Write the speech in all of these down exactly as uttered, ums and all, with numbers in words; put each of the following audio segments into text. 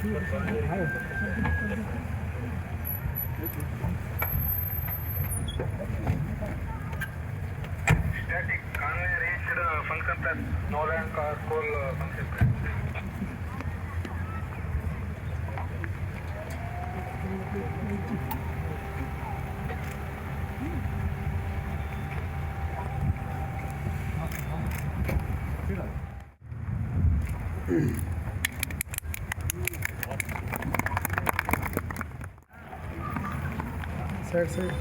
Static, convoy reached, uh, function place. Nolan car call, uh, function place. Side, side.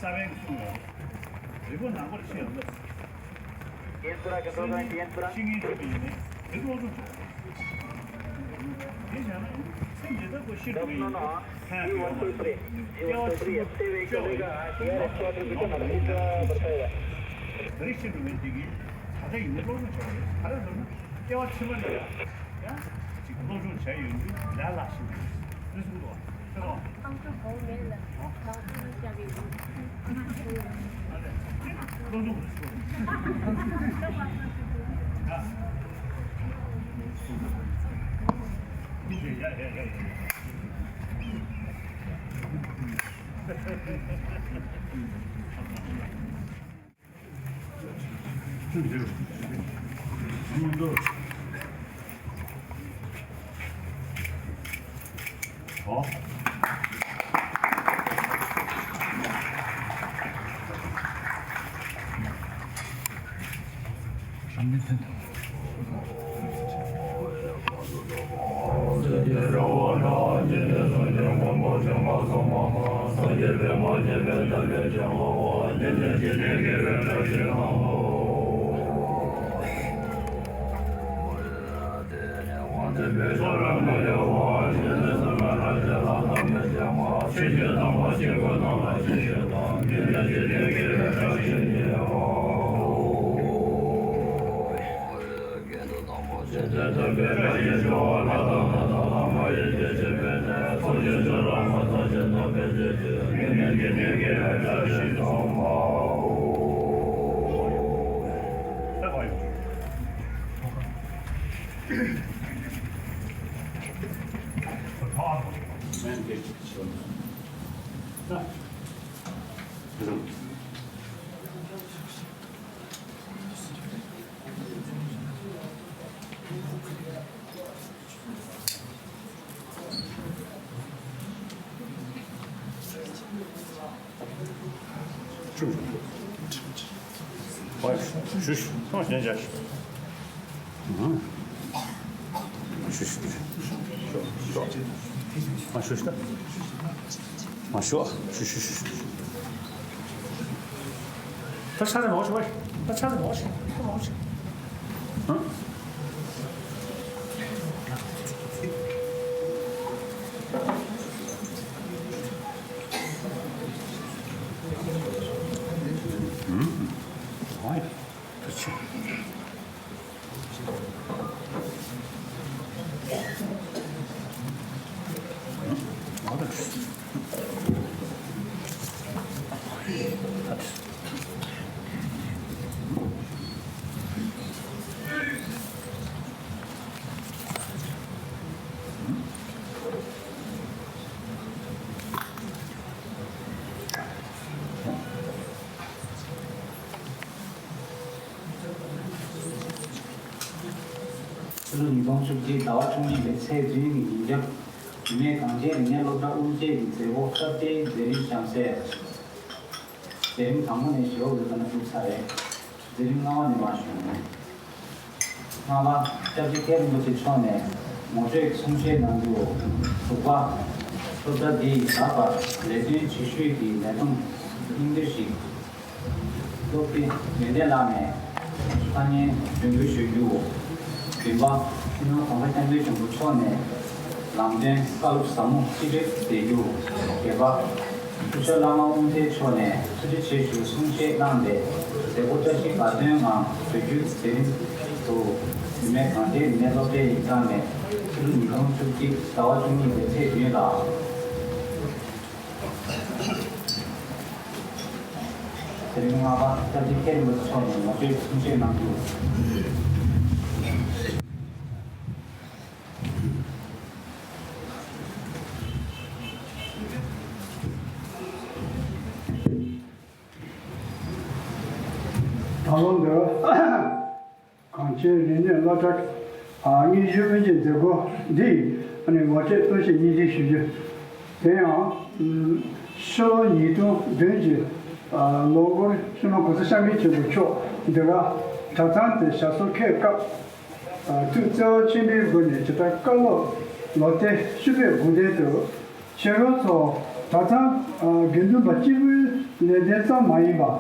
ས་བོན་གྱི་གསུང་ཡང་རིག་པ་ནང་པར་ཤེས་ཡོང་ལ། ཡིན་པ་ར་གི་འགྲོ་སྟངས་ཡིན་ནའི་དེ་སློབ་སྦྱོང་བྱེད་དགོས། དེ་བྱས་ན་སེམས་ཇི་ལྟར་དུ་ཤེས་དགོས་ཡིན་པ་ཕན་ཡོད་མ་རེད། སྐྱེ་བ་ཕྱི་མ་བཅོས་པ་ཡིན་ན་ཡང་ནོར་བ་ཡོད་མ་རེད། ད་རེས་ཤེས་དགོས་པའི་དེ་གིས་ད་ལྟ་ཡིན་ནའི་སློབ་སྦྱོང་བྱེད་དགོས་རེད། ག་རེ་ཟེར་ན་སྐྱེ་བ་ཕྱི་མ་ནས་ཡང་ཅིག་སློབ་སྦྱོང་བྱས་ཡོང་དུས་ལས་སླ་ཞིག་རེད། དེ་གསུངས་འདུག་ཨ། བཏང་ཆོག་གོང་མེད་ལ་ཁག་ཁག་རྒྱག་གི་ཡོད། ད་ཆ་ཚང་མ་ཤོག་ད་ཆ་ཚང་མ་ཤོག་ད་མ་ཤོག་ཨང་། ཕྱི་ལོ་ཉིས་སྟོང་བཅུ་གཅིག་ཟླ་བ་བཅུ་གཉིས་པའི་ཚེས་བདུན་གྱི་ཉིན་རྒྱབ། བུད་མེད་གངས་ཅན་རིག་གནས་སློབ་གྲྭ་དབུ་འབྱེད་ཀྱི་མཛད་སྒོ་སྟབས་བདེའི་མཛད་རིམ་བསྐྱངས་གསལ། མཛད་རིམ་དང་པོ་ནས་ཞེ་པོ་ལ་ད་ལྟ་གྲུབ་ཚར་རེད། མཛད་རིམ་ལྔ་པ་ནས་མར་ཞུ། ལྔ་པ། སྐྱབས་རྗེ་མཁན་རིན་པོ་ཆེ་མཆོག་ནས་ངོ་སྤྲོད་གསུང་བཤད་གནང་རྒྱུ། དྲུག་པ། སློབ་གྲྭ་འདིས་ད་བར་ལས་དོན་ཆེ་ཤོས་ཀྱི་ལས་བསྡོམས་སྙིང་བསྡུས་ཤིག་སློབ་དཔོན་ཡོན་ཏན་ལགས་ནས་ཐ་སྙད་འགྲེམས་སྟོན་ཞུ་རྒྱུ། རིམ་པ། སྤྱི་ནོར་༸གོང་ས་༸སྐྱབས་མགོན་ཆེན་པོ་མཆོག་ནས་ལམ་སྟོན་བཀའ་སློབ་ཟབ་མོ་ཅི་འདྲ་མཛད་རྒྱུ། བརྒྱད་པ། སྐུ་ཞབས་བླ་མ་དབུ་མཛད་མཆོག་ནས་ཐུགས་རྗེ་ཆེ་ཞུ་གསུང་བཤད་གནང་སྟེ་མཛད་སྒོ་བཀྲ་ཤིས་དགའ་སྟོན་ངང་གྲོལ་རྒྱུ་དེ་རིང་དུ་བུད་མེད་གངས་ཅན་རིག་གནས་སློབ་གྲྭའི་ཡིག་ཚང་ནས་ཕྱི་ལོ་ཉིས་སྟོང་བཅུ་གཅིག་ཟླ་བ་བཅུ་གཉིས་པའི་ཚེས་བདུན་ལ། དེ་རིང་ལྔ་པ་སྐྱབས་རྗེ་མཁན་རིན་པོ་ཆེ་མཆོག་ནས་ངོ་སྤྲོད་གསུང་བཤད་གནང་རྒྱུ། ད་ལོ་འདིར་གངས་ཅན་རིག་གནས་སློབ་གྲྭ་ཨ་དངོས་གཞི་དབུ་འབྱེད་མཛད་སྒོ་འདི་ཨ་ནི་ངོ་སྤྲོད་གཏམ་བཤད་སྙིང་བསྡུས་ཞུ་རྒྱུ། དེ་ཡང་ཕྱི་ལོ་ཉིས་སྟོང་བདུན་གྱི་ཨ་ལོ་འགོར་སྤྱི་ནོར་༸གོང་ས་༸སྐྱབས་མགོན་ཆེན་པོ་མཆོག་འདི་ག་གྲྭ་ཚང་དེ་ཞབས་སོར་འཁོད་སྐབས། ཨ་ཐུགས་བརྩེ་བ་ཆེན་པོའི་སྒོ་ནས་ཇི་ལྟར་བཀའ་སློབ་ལོ་ཟླའི་བཅུ་པའི་དགུང་སྟེང་དུ་ཁྱེད་རང་ཚོ་གྲྭ་ཚང་ཨ་དགེ་འདུན་པ་གཅིག་པུའི་ལས་དོན་ཙམ་མ་ཡིན་པར།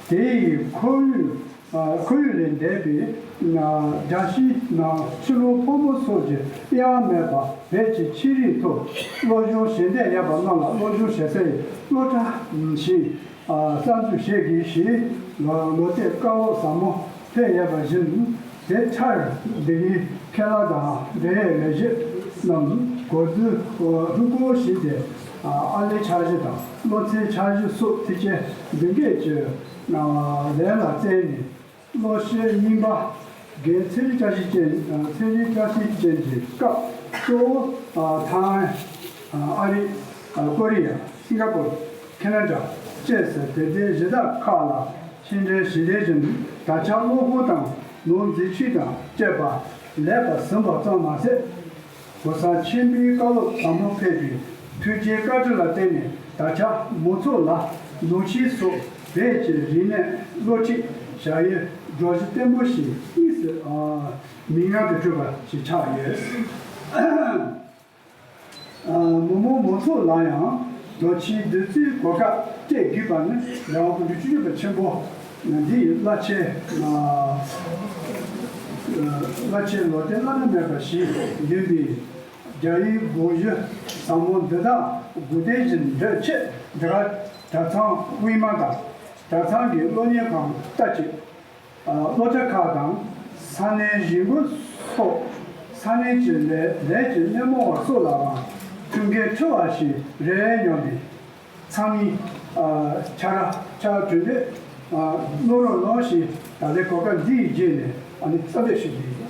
དེ་ཡི་ཁོར་ཡུག་ཨ་ཁོར་ཡུག་ལས་འདས་པའི་ན་རྒྱལ་སྤྱིའི་ནང་ཕྱི་ལོགས་ཕོ་མོ་སོགས་ཀྱི་དབྱེ་བ་མེད་པར་བོད་ཀྱི་ཆོས་རིག་ཐོག་སློབ་སྦྱོང་ཞལ་འདེབས་ཡོད་པ་རྣམས་ལ་སློབ་སྦྱོང་བྱེད་སའི་སློབ་གྲྭ་ཞིག་ཨ་གསར་འཛུགས་བྱེད་དགོས་ཞེས་ལོ་ལོ་ཟླའི་བཀའ་སློབ་ཟབ་མོ་ཕེབས་ཡོད་པ་བཞིན། དེ་མཐར་འདི་གའི་ཁེ་ལས་དང་འབྲེལ་ཡོད་ལས་བྱེད་རྣམས་གོ་བསྡུར་ཧུར་སྐོར་བྱས་ཏེ། ཨ་ལས་འཆར་གཞི་དང་སློབ་ཚན་འཆར་གཞི་སོགས་ཐེག་ཆེན་བདུན་བརྒྱད་ཀྱི་ལས་ལ་བརྩིས་ནས། སློབ་ཕྱིའི་རྙིང་པ་རྒན་ཚེ་རིང་བཀྲ་ཤིས་ཅན། ཚེ་རིང་བཀྲ་ཤིས་ཅན་གྱི་སྐབས་གཙོ་བོ་ཐའེ་ཝན། ཨ་རི། ཀོ་རི་ཡ། སིང་ག་པོར། ཁེ་ན་ཌ་བཅས་སུ་དད་ལྡན་གཞི་བདག་ཁག་ལ་ཕྱི་འབྲེལ་ཞུ་དེ་བཞིན་ད་ཆ་གློག་ཀླད་དང་ལུང་འཛིན་ཆོས་དང་བཅས་པ་ལེགས་པར་ཟིན་པ་ཙམ་མ་ཟད། གོང་ས་ཆེན་པོའི་བཀའ་སློབ་ཟབ་མོ་ཕེབས་པའི་ཐུགས་རྗེའི་བཀའ་དྲིན་ལ་བརྟེན་ནས་ད་ཆ་མང་ཚོགས་ལ་ལུང་ཆེན་སོགས་བོད་ཀྱི་རིག་གནས་སློབ་ཁྲིད་བྱ་ཡུལ་སྒྲོམ་གཞི་བརྟན་པོ་ཞིག་དངོས་སུ་མིག་སྔར་དུ་གྲུབ་པ་ཞིག་ཆགས་ཡོད། མི་མང་མང་ཚོགས་ལ་ཡང་རྡོ་ཆས་བདུད་རྩིའི་གོ་སྐབས་སྤྲད་དགོས་པ་ནི་རྒྱལ་དབང་སྐུ་ཕྲེང་བཅུ་བཞི་པ་ཆེན་པོ་འདི་ཡི་བླ་ཆེན་བླ་ཆེན་ལོ་ཏན་བླ་ན་མེད་པ་ཞིག་ཡིན་པས། རྒྱ་ཡིག་དགོངས་གཞི་ཟབ་མོ་འདི་དག་དགོངས་དོན་བཞིན་འགྲུབ་ཆེད་འདི་ག་གྲྭ་ཚང་དབུས་མ་དང་གྲྭ་ཚང་གི་སློབ་གཉེར་ཁང་ལྟ་ཅི། སློབ་གྲྭ་ཁག་དང་ས་གནས་གཞིས་འགོ་སོགས་ས་གནས་ཀྱི་ལས་ལས་ཀྱི་སྣེ་མོ་བ་སོགས་ལའང་ཐུགས་འགན་འཁྲི་བ་ཞིག་རེད་སྙམ་པས། ཚང་མས་ཆ་ར་ཆ་ར་གྲོས་འདེབས་གནང་རོགས་གནང་ཞེས་ད་ལྟའི་གོ་སྐབས་འདི་ཡི་རྗེས་ནས་ཨ་ནི་བསམ་འཆར་ཞུ་རྒྱུ་ཡིན།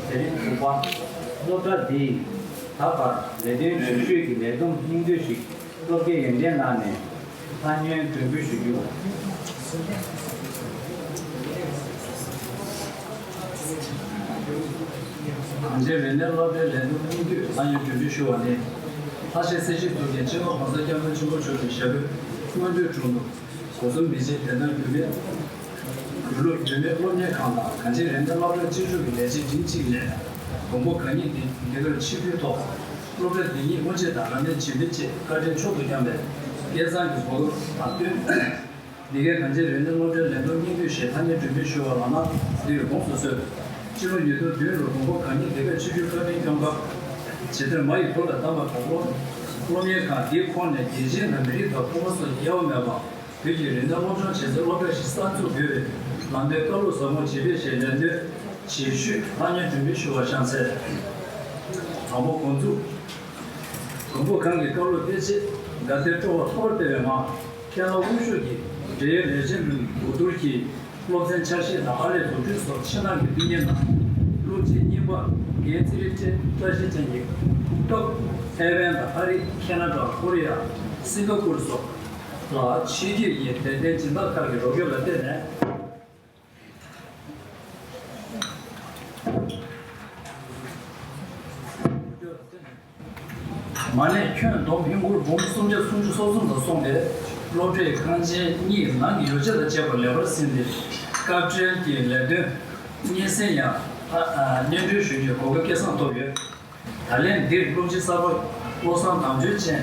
དེ་རིང་དྲུག་པ། སློབ་གྲྭ་འདིས་ད་བར་ལས་དོན་ཆེ་ཤོས་ཀྱི་ལས་བསྡོམས་སྙིང་བསྡུས་ཤིག་སློབ་དགེ་ཡོན་ཏན་ལགས་ནས་ཐ་སྙད་འགྲེམས་སྤེལ་ཞུ་རྒྱུ། གངས་ཅན་རིག་གནས་སློབ་གྲྭའི་ལས་དོན་སྙིང་བསྡུས་ཐ་སྙད་འགྲེམས་སྤེལ་ཞུ་བ་ནི། ལྷ་སའི་སྲིད་སྤྱི་ཟུར་རྒན་སྤྱི་ནོར་༸གོང་ས་༸སྐྱབས་མགོན་ཆེན་པོ་མཆོག་གི་ཞབས་པད་མངོན་མཐོའི་དྲུང་དུ། སྒོ་གསུམ་མི་ཆེན་བདེན་མཐའ་འགྱུར་མེད། གུས་ལུགས་འགྱུར་མེད་སློབ་གཉེར་ཁང་དང་གངས་ཅན་རིག་གནས་སློབ་གྲྭ་གཅིག་མཇུག་གི་ལས་བྱེད་འབྲིང་གཅིག་ལས། དགོན་པ་གང་ཉིད་དེ་འདི་གར་ཆིབས་བསྒྱུར་ཐོག་སློབ་གྲྭ་འདི་ཉིད་དབུ་འབྱེད་དང་རབ་གནས་བྱེད་འབུལ་བཅས་བཀའ་དྲིན་མཆོག་ཏུ་བསྐྱངས་པའི་སྐལ་བཟང་གི་གོ་སྐབས་དང་བསྟུན། འདི་གའི་གངས་ཅན་རིག་གནས་སློབ་གྲྭའི་ལས་དོན་སྙིང་བསྡུས་ཞེས་ཐ་སྙད་འགྲེམས་སྤེལ་ཞུ་བ་ལགས་ན་འདིར་དགོངས་སུ་གསོལ། སྤྱི་ལོ་ཉིས་སྟོང་བདུན་ལོར་དགོན་པ་གང་ཉིད་འདི་གར་ཆིབས་བསྒྱུར་བཀའ་དྲིན་བསྐྱངས་སྐབས། ཇི་ལྟར་མ་ཡི་བུ་ལ་གདམས་པ་ལྟར་སློབ་སློབ་གཉེར་ཁང་འདིའི་ཁོངས་ནས་རྒྱལ་སྤྱིའི་ནང་མི་རིགས་དང་ཕོ་མོ་སོགས་དབྱེ་བ་མེད་པར་བོད་ཀྱི་རིག་གནས་སློབ་སྦྱོང་བྱེད་སའི་སློབ་གྲྭ་ཞིག་གསར་འཛུགས་དགོས་པའི་ལམ་སྟོན་བཀའ་སློབ་ཟབ་མོ་ཇི་ཕེབས་ཞེས་ལན་ལྡོན་ཇི་ཞུས་ཐ་སྙད་འགྲེམས་སྤེལ་ཞུ་བ་བཞེངས་ཚེ། དང་པོ་འགོ་འཛུགས། དགོན་པ་གང་གི་བཀའ་སློབ་སྤེལ་ཆེད་དགའ་ལྡན་སྤྲོ་བ་ལྷུར་བསྟོད་པའི་ངང་མཁན་བླ་དབུ་བཞུགས་ཀྱིས་འབྲེལ་ཡོད་ལས་བྱེད་མི་གོ་བསྡུར་གྱིས། སློབ་ཚན་འཆར་གཞི་དང་ཨར་ལས་འཛུགས་སྐྲུན་སོགས་ཕྱི་ནང་གི་མཐུན་རྐྱེན་དང་། སློབ་སྤྱིའི་རྙིང་པ་རྒན་ཚེ་རིང་བཀྲ་ཤིས་ཅན་གྱིས་སྐབས་ཐའེ་ཝན་དང་ཨ་རི། ཁེ་ན་ཌ། ཀོ་རི་ཡ། སིང་ག་པུར་སོགས་ལ་ཕྱི་རྒྱལ་གྱི་དད་ལྡན་སྦྱིན་བདག་ཁག་གི་རོགས་སྐྱོར་ལ་བརྟེན་ནས། མ་ཎི་ཁྱོན་བསྡོམས་ཧིན་སྒོར་འབུམ་སུམ་བརྒྱ་སུམ་ཅུ་སོ་གསུམ་དང་གསུངས་ཏེ། སློབ་གྲྭའི་ཁང་ཆེན་གཉིས་ནང་གི་ཡོ་བྱད་དང་བཅས་པ་ལེགས་པར་ཟིན་ཏེ། སྐབས་འཕྲལ་གྱི་ལས་དོན་སྙན་སེང་ཡང་སྙན་སྒྲོན་ཞུ་རྒྱུའི་གོ་སྐབས་སྐལ་བཟང་ཐོབ་ཡོད། ད་ལན་འདིར་སློབ་སྤྱི་གསར་པ་བློ་བཟང་དམ་ཆོས་ཅན་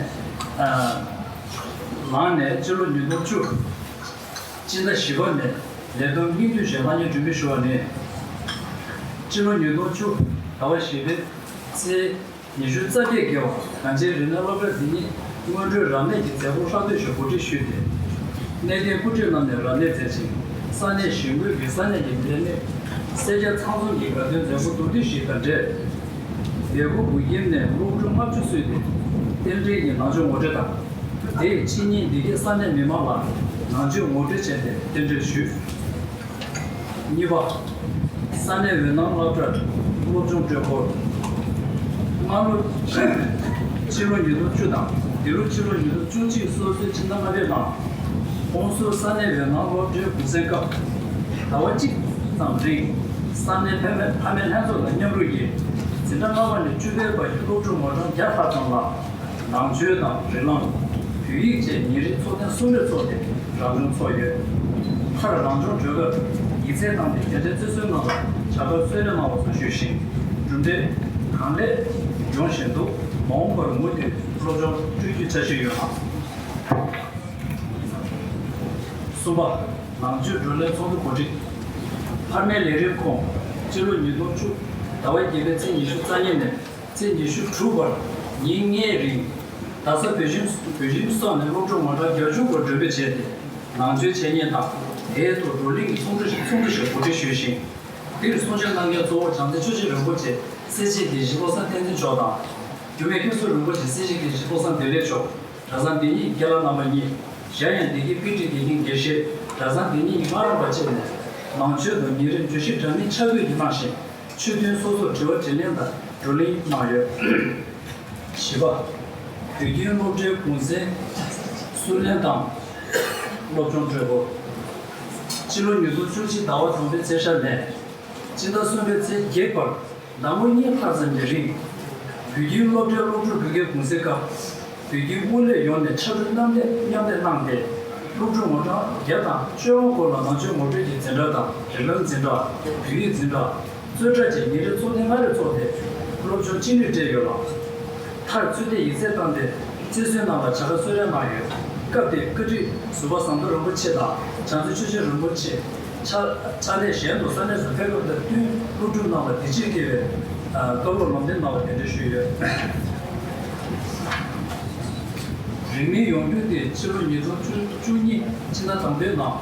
ལངས་ནས་སྤྱི་ལོ་ཉིས་སྟོང་བཅུ་སྤྱི་ཟླ་བཞི་པ་ནས་ལས་བསྡོམས་སྙིང་བསྡུས་ཤིག་གནང་ཉན་སྒྲུབ་པའི་ཞུ་བ་ནི། སྤྱི་ལོ་ཉིས་སྟོང་བཅུ་ཟླ་བ་བཞི་པའི་ཚེས་ཉི་ཤུ་རྩ་བརྒྱད་དགེ་བ་གངས་ཅན་རིག་གནས་སློབ་གྲྭ་འདི་ཉིད་སྔོན་འགྲོའི་རབ་གནས་ཀྱི་མཛད་སྒོ་ཧྲག་བསྡུས་ཤིག་གོ་སྒྲིག་ཞུས་ཏེ། གནས་བརྟན་སྐུ་མགྲོན་རྣམས་ནས་རབ་གནས་མཛད་ཅིང་། ས་གནས་གཞིས་འགོས་ཀྱི་ས་གནས་ཀྱི་ལས་སྣེ་སེར་སྐྱ་ཚང་འཛོམས་ཀྱི་དགའ་སྟོན་མཛད་སྒོ་མདོར་བསྡུས་ཤིག་དང་འབྲེལ། ལས་ཁུངས་བོད་ཁྱིམ་ནས་སློབ་ཕྲུག་ལྔ་བཅུ་བསུས་ཏེ་རྟེན་འབྲེལ་གྱི་ནང་ཆོས་ངོ་སྤྲོད་དང་། དེའི་ཕྱི་ཉིན་འདི་གའི་ས་གནས་མི་མང་ལ་ནང་ཆོས་ངོ་སྤྲོད་བྱས་ཏེ་རྟེན་འབྲེལ་ཞུས། གཉིས་པ། ས་གནས་འོད་སྣང་སློབ་གྲྭར་སློབ་སྦྱོང་སྤྲོད་སྐོར། སྔ་ལོ་ཕྱི་ལོ་ཉིས་སྟོང་བཅུ་དང་འདི་ལོ་ཕྱི་ལོ་ཉིས་སྟོང་བཅུ་གཅིག་སོ་སོའི་སྤྱི་ཟླ་ལྔ་པའི་ནང་ཧོན་སུར་ས་གནས་འོད་སྣང་སློབ་གྲྭའི་གུང་སེང་སྐབས་ཟླ་བ་གཅིག་ཙམ་རིང་ས་གནས་ཕ་མ་ཕ་མའི་ལྷན་ཚོགས་དང་མཉམ་རུབ་ཀྱིས་འཛིན་གྲྭ་ལྔ་པ་ནས་བཅུ་པའི་བར་གྱི་སློབ་ཕྲུག་ངོ་གྲངས་བརྒྱ་ལྷག་ཙམ་ལ། ནང་ཆོས་དང་རིགས་ལམ། བོད་ཡིག་བཅས་ཉིན་རེའི་ཚོགས་ཐེངས་གསུམ་རེ་འཚོགས་ཏེ་རང་སྦྱོང་ཚོགས་ཡོད། མཐར་རང་སྦྱོང་གྲོལ་སྐབས་ཡིག་ཚད་བཏང་སྟེ་དེ་འདྲའི་བརྩི་སྲོལ་རྣམས་ལ་བྱ་དགའ་གསོལ་རས་གནང་བ་སོགས་ཞུས་ཤིང་། གྲུབ་འབྲས་གང་ལེགས་འབྱུང་བཞིན་འདུག་མ་འོངས་པར་མུ་མཐུད་སློབ་སྦྱོང་སྤྲོད་རྒྱུའི་འཆར་གཞི་ཡོད་ལགས། གསུམ་པ། ནང་ཆོས་བགྲོ་གླེང་ཚོགས་འདུ་གོ་སྒྲིག་ཕར་མའི་ལས་རིམ་ཁོངས་སྤྱི་ལོ་ཉིས་སྟོང་བཅུ་ཟླ་བ་བརྒྱད་པའི་ཚེས་ཉི་ཤུ་རྩ་གཉིས་ནས། ཚེས་ཉི་ཤུ་དྲུག་བར་ཉིན་ལྔའི་རིང་རྡ་ས་བོད་ཁྱིམ་བོད་ཁྱིམ་སོགས་ནས་སློབ་ཕྲུག་ངོ་གྲངས་བརྒྱད་ཅུ་སྐོར་གྲོས་འབུལ་བྱས་ཏེ་ནང་ཆོས་འཆད་ཉན་དང་དེའི་ཐོག་བགྲོ་གླེང་གི་ཚོགས་འདུ་ཚོགས་འདུ་ཞིག་གོ་སྒྲིག་ཞུས་ཤིང་། འདིར་གསུང་ཆོས་གནང་མཁན་གཙོ་བོ་བྱང་རྩེ་ཆོས་རྗེ་རིན་པོ་ཆེ་སེར་བྱེས་དགེ་བཤེས་བློ་བཟང་བསྟན་འཛིན་མཆོག་དང་། འགྱུར་མེད་བཀའ་ཟུར་རིན་པོ་ཆེ་སེར་བྱེས་དགེ་བཤེས་བློ་བཟང་བདེ་ལེགས་མཆོག་གྲྭ་ཚང་འདི་ཉིད་དགེ་ལགས་རྣམ་པ་གཉིས། གཞན་ཡང་འདི་གའི་དཔེ་ཁྲིད་དགེ་རྒན་དགེ་བཤེས་གྲྭ་ཚང་འདི་ཉིད་ཀྱི་སྨན་རམས་པ་བཅས་ནས་ནང་ཆོས་དང་ཉིན་རེའི་བརྗོད་གཞི་འདྲ་མིན་ཆ་བགོས་ཀྱིས་གནང་ཞིང་། ཆོས་ཐུན་སོ་སོར་དྲི་བ་དྲིས་ལན་དང་བགྲོ་གླེང་གནང་ཡོད། བཞི་པ། བོད་ཁྱིམ་སློབ་གྲྭའི་གུང་སེང་བསུ་ལེན་དང་སློབ་སྦྱོང་སྤྲོད་སྐོར། སྤྱི་ལོ་ཉིས་སྟོང་བཅུ་གཅིག་ཟླ་བ་དང་པོའི་ཚེས་ཤར་ནས་སྤྱི་ཟླ་གསུམ་པའི་ཚེས་བརྒྱད་བར་ཟླ་ངོ་གཉིས་ལྷག་ཙམ་གྱི་རིང་། བོད་ཁྱིམ་སློབ་གྲྭའི་སློབ་ཕྲུག་བོད་སྐད་གུང་སེང་སྐབས། བོད་ཁྱིམ་དབུ་ལས་ཡོངས་ནས་ཕྱག་གྲུ་མཉམ་འདེགས་མཉམ་འདེགས་གནང་སྟེ། སློབ་ཕྲུག་ངོ་གྲངས་བརྒྱ་དང་བཅོ་ལྔ་སྐོར་ལ་ནང་ཆོས་ངོ་སྤྲོད་ཀྱི་འཛིན་གྲྭ་དང་རིགས་ལམ་འཛིན་གྲྭ། བོད་ཡིག་འཛིན་གྲྭ། རྩོད་གྲྭ་བཅས་ཉིན་རེར་ཚོགས་ཐེངས་ལྔ་རེ་འཚོགས་ཏེ། སློབ་སྦྱོང་གཅིག་སྒྲིལ་སྤྲད་ཡོད་ལ། མཐར་ཚོད་ལྟའི་ཡིག་ཚད་བཏང་སྟེ་བརྩི་སྲུང་གནང་བར་བྱ་དགའ་གསོལ་རས་གནང་ཡོད། སྐབས་དེར་བཀའ་ཁྲི་ཟུར་པ་ཟམ་གདོང་རིན་པོ་ཆེ་དང་བྱང་རྩེ་ཆོས་རྗེ་རིན་པོ་ཆེ། ཕྱག་ཕྱག་ལས་གཞན་དུ་ས་གནས་སུ་ཕེབས་སྐབས་དང་བསྟུན་སློབ་ཕྲུག་རྣམས་ལ་བདེ་སྐྱིད་སྐྱེ་བའི་བཀའ་སློབ་ལམ་སྟོན་གནང་བ་དེ་འདྲ་ཞུས་ཡོད། རིང་མིན་ཡོང་རྒྱུ་དེ་ཕྱི་ལོ་ཉིས་སྟོང་བཅུ་གཉིས་ཕྱི་ཟླ་དང་པོའི་ནང་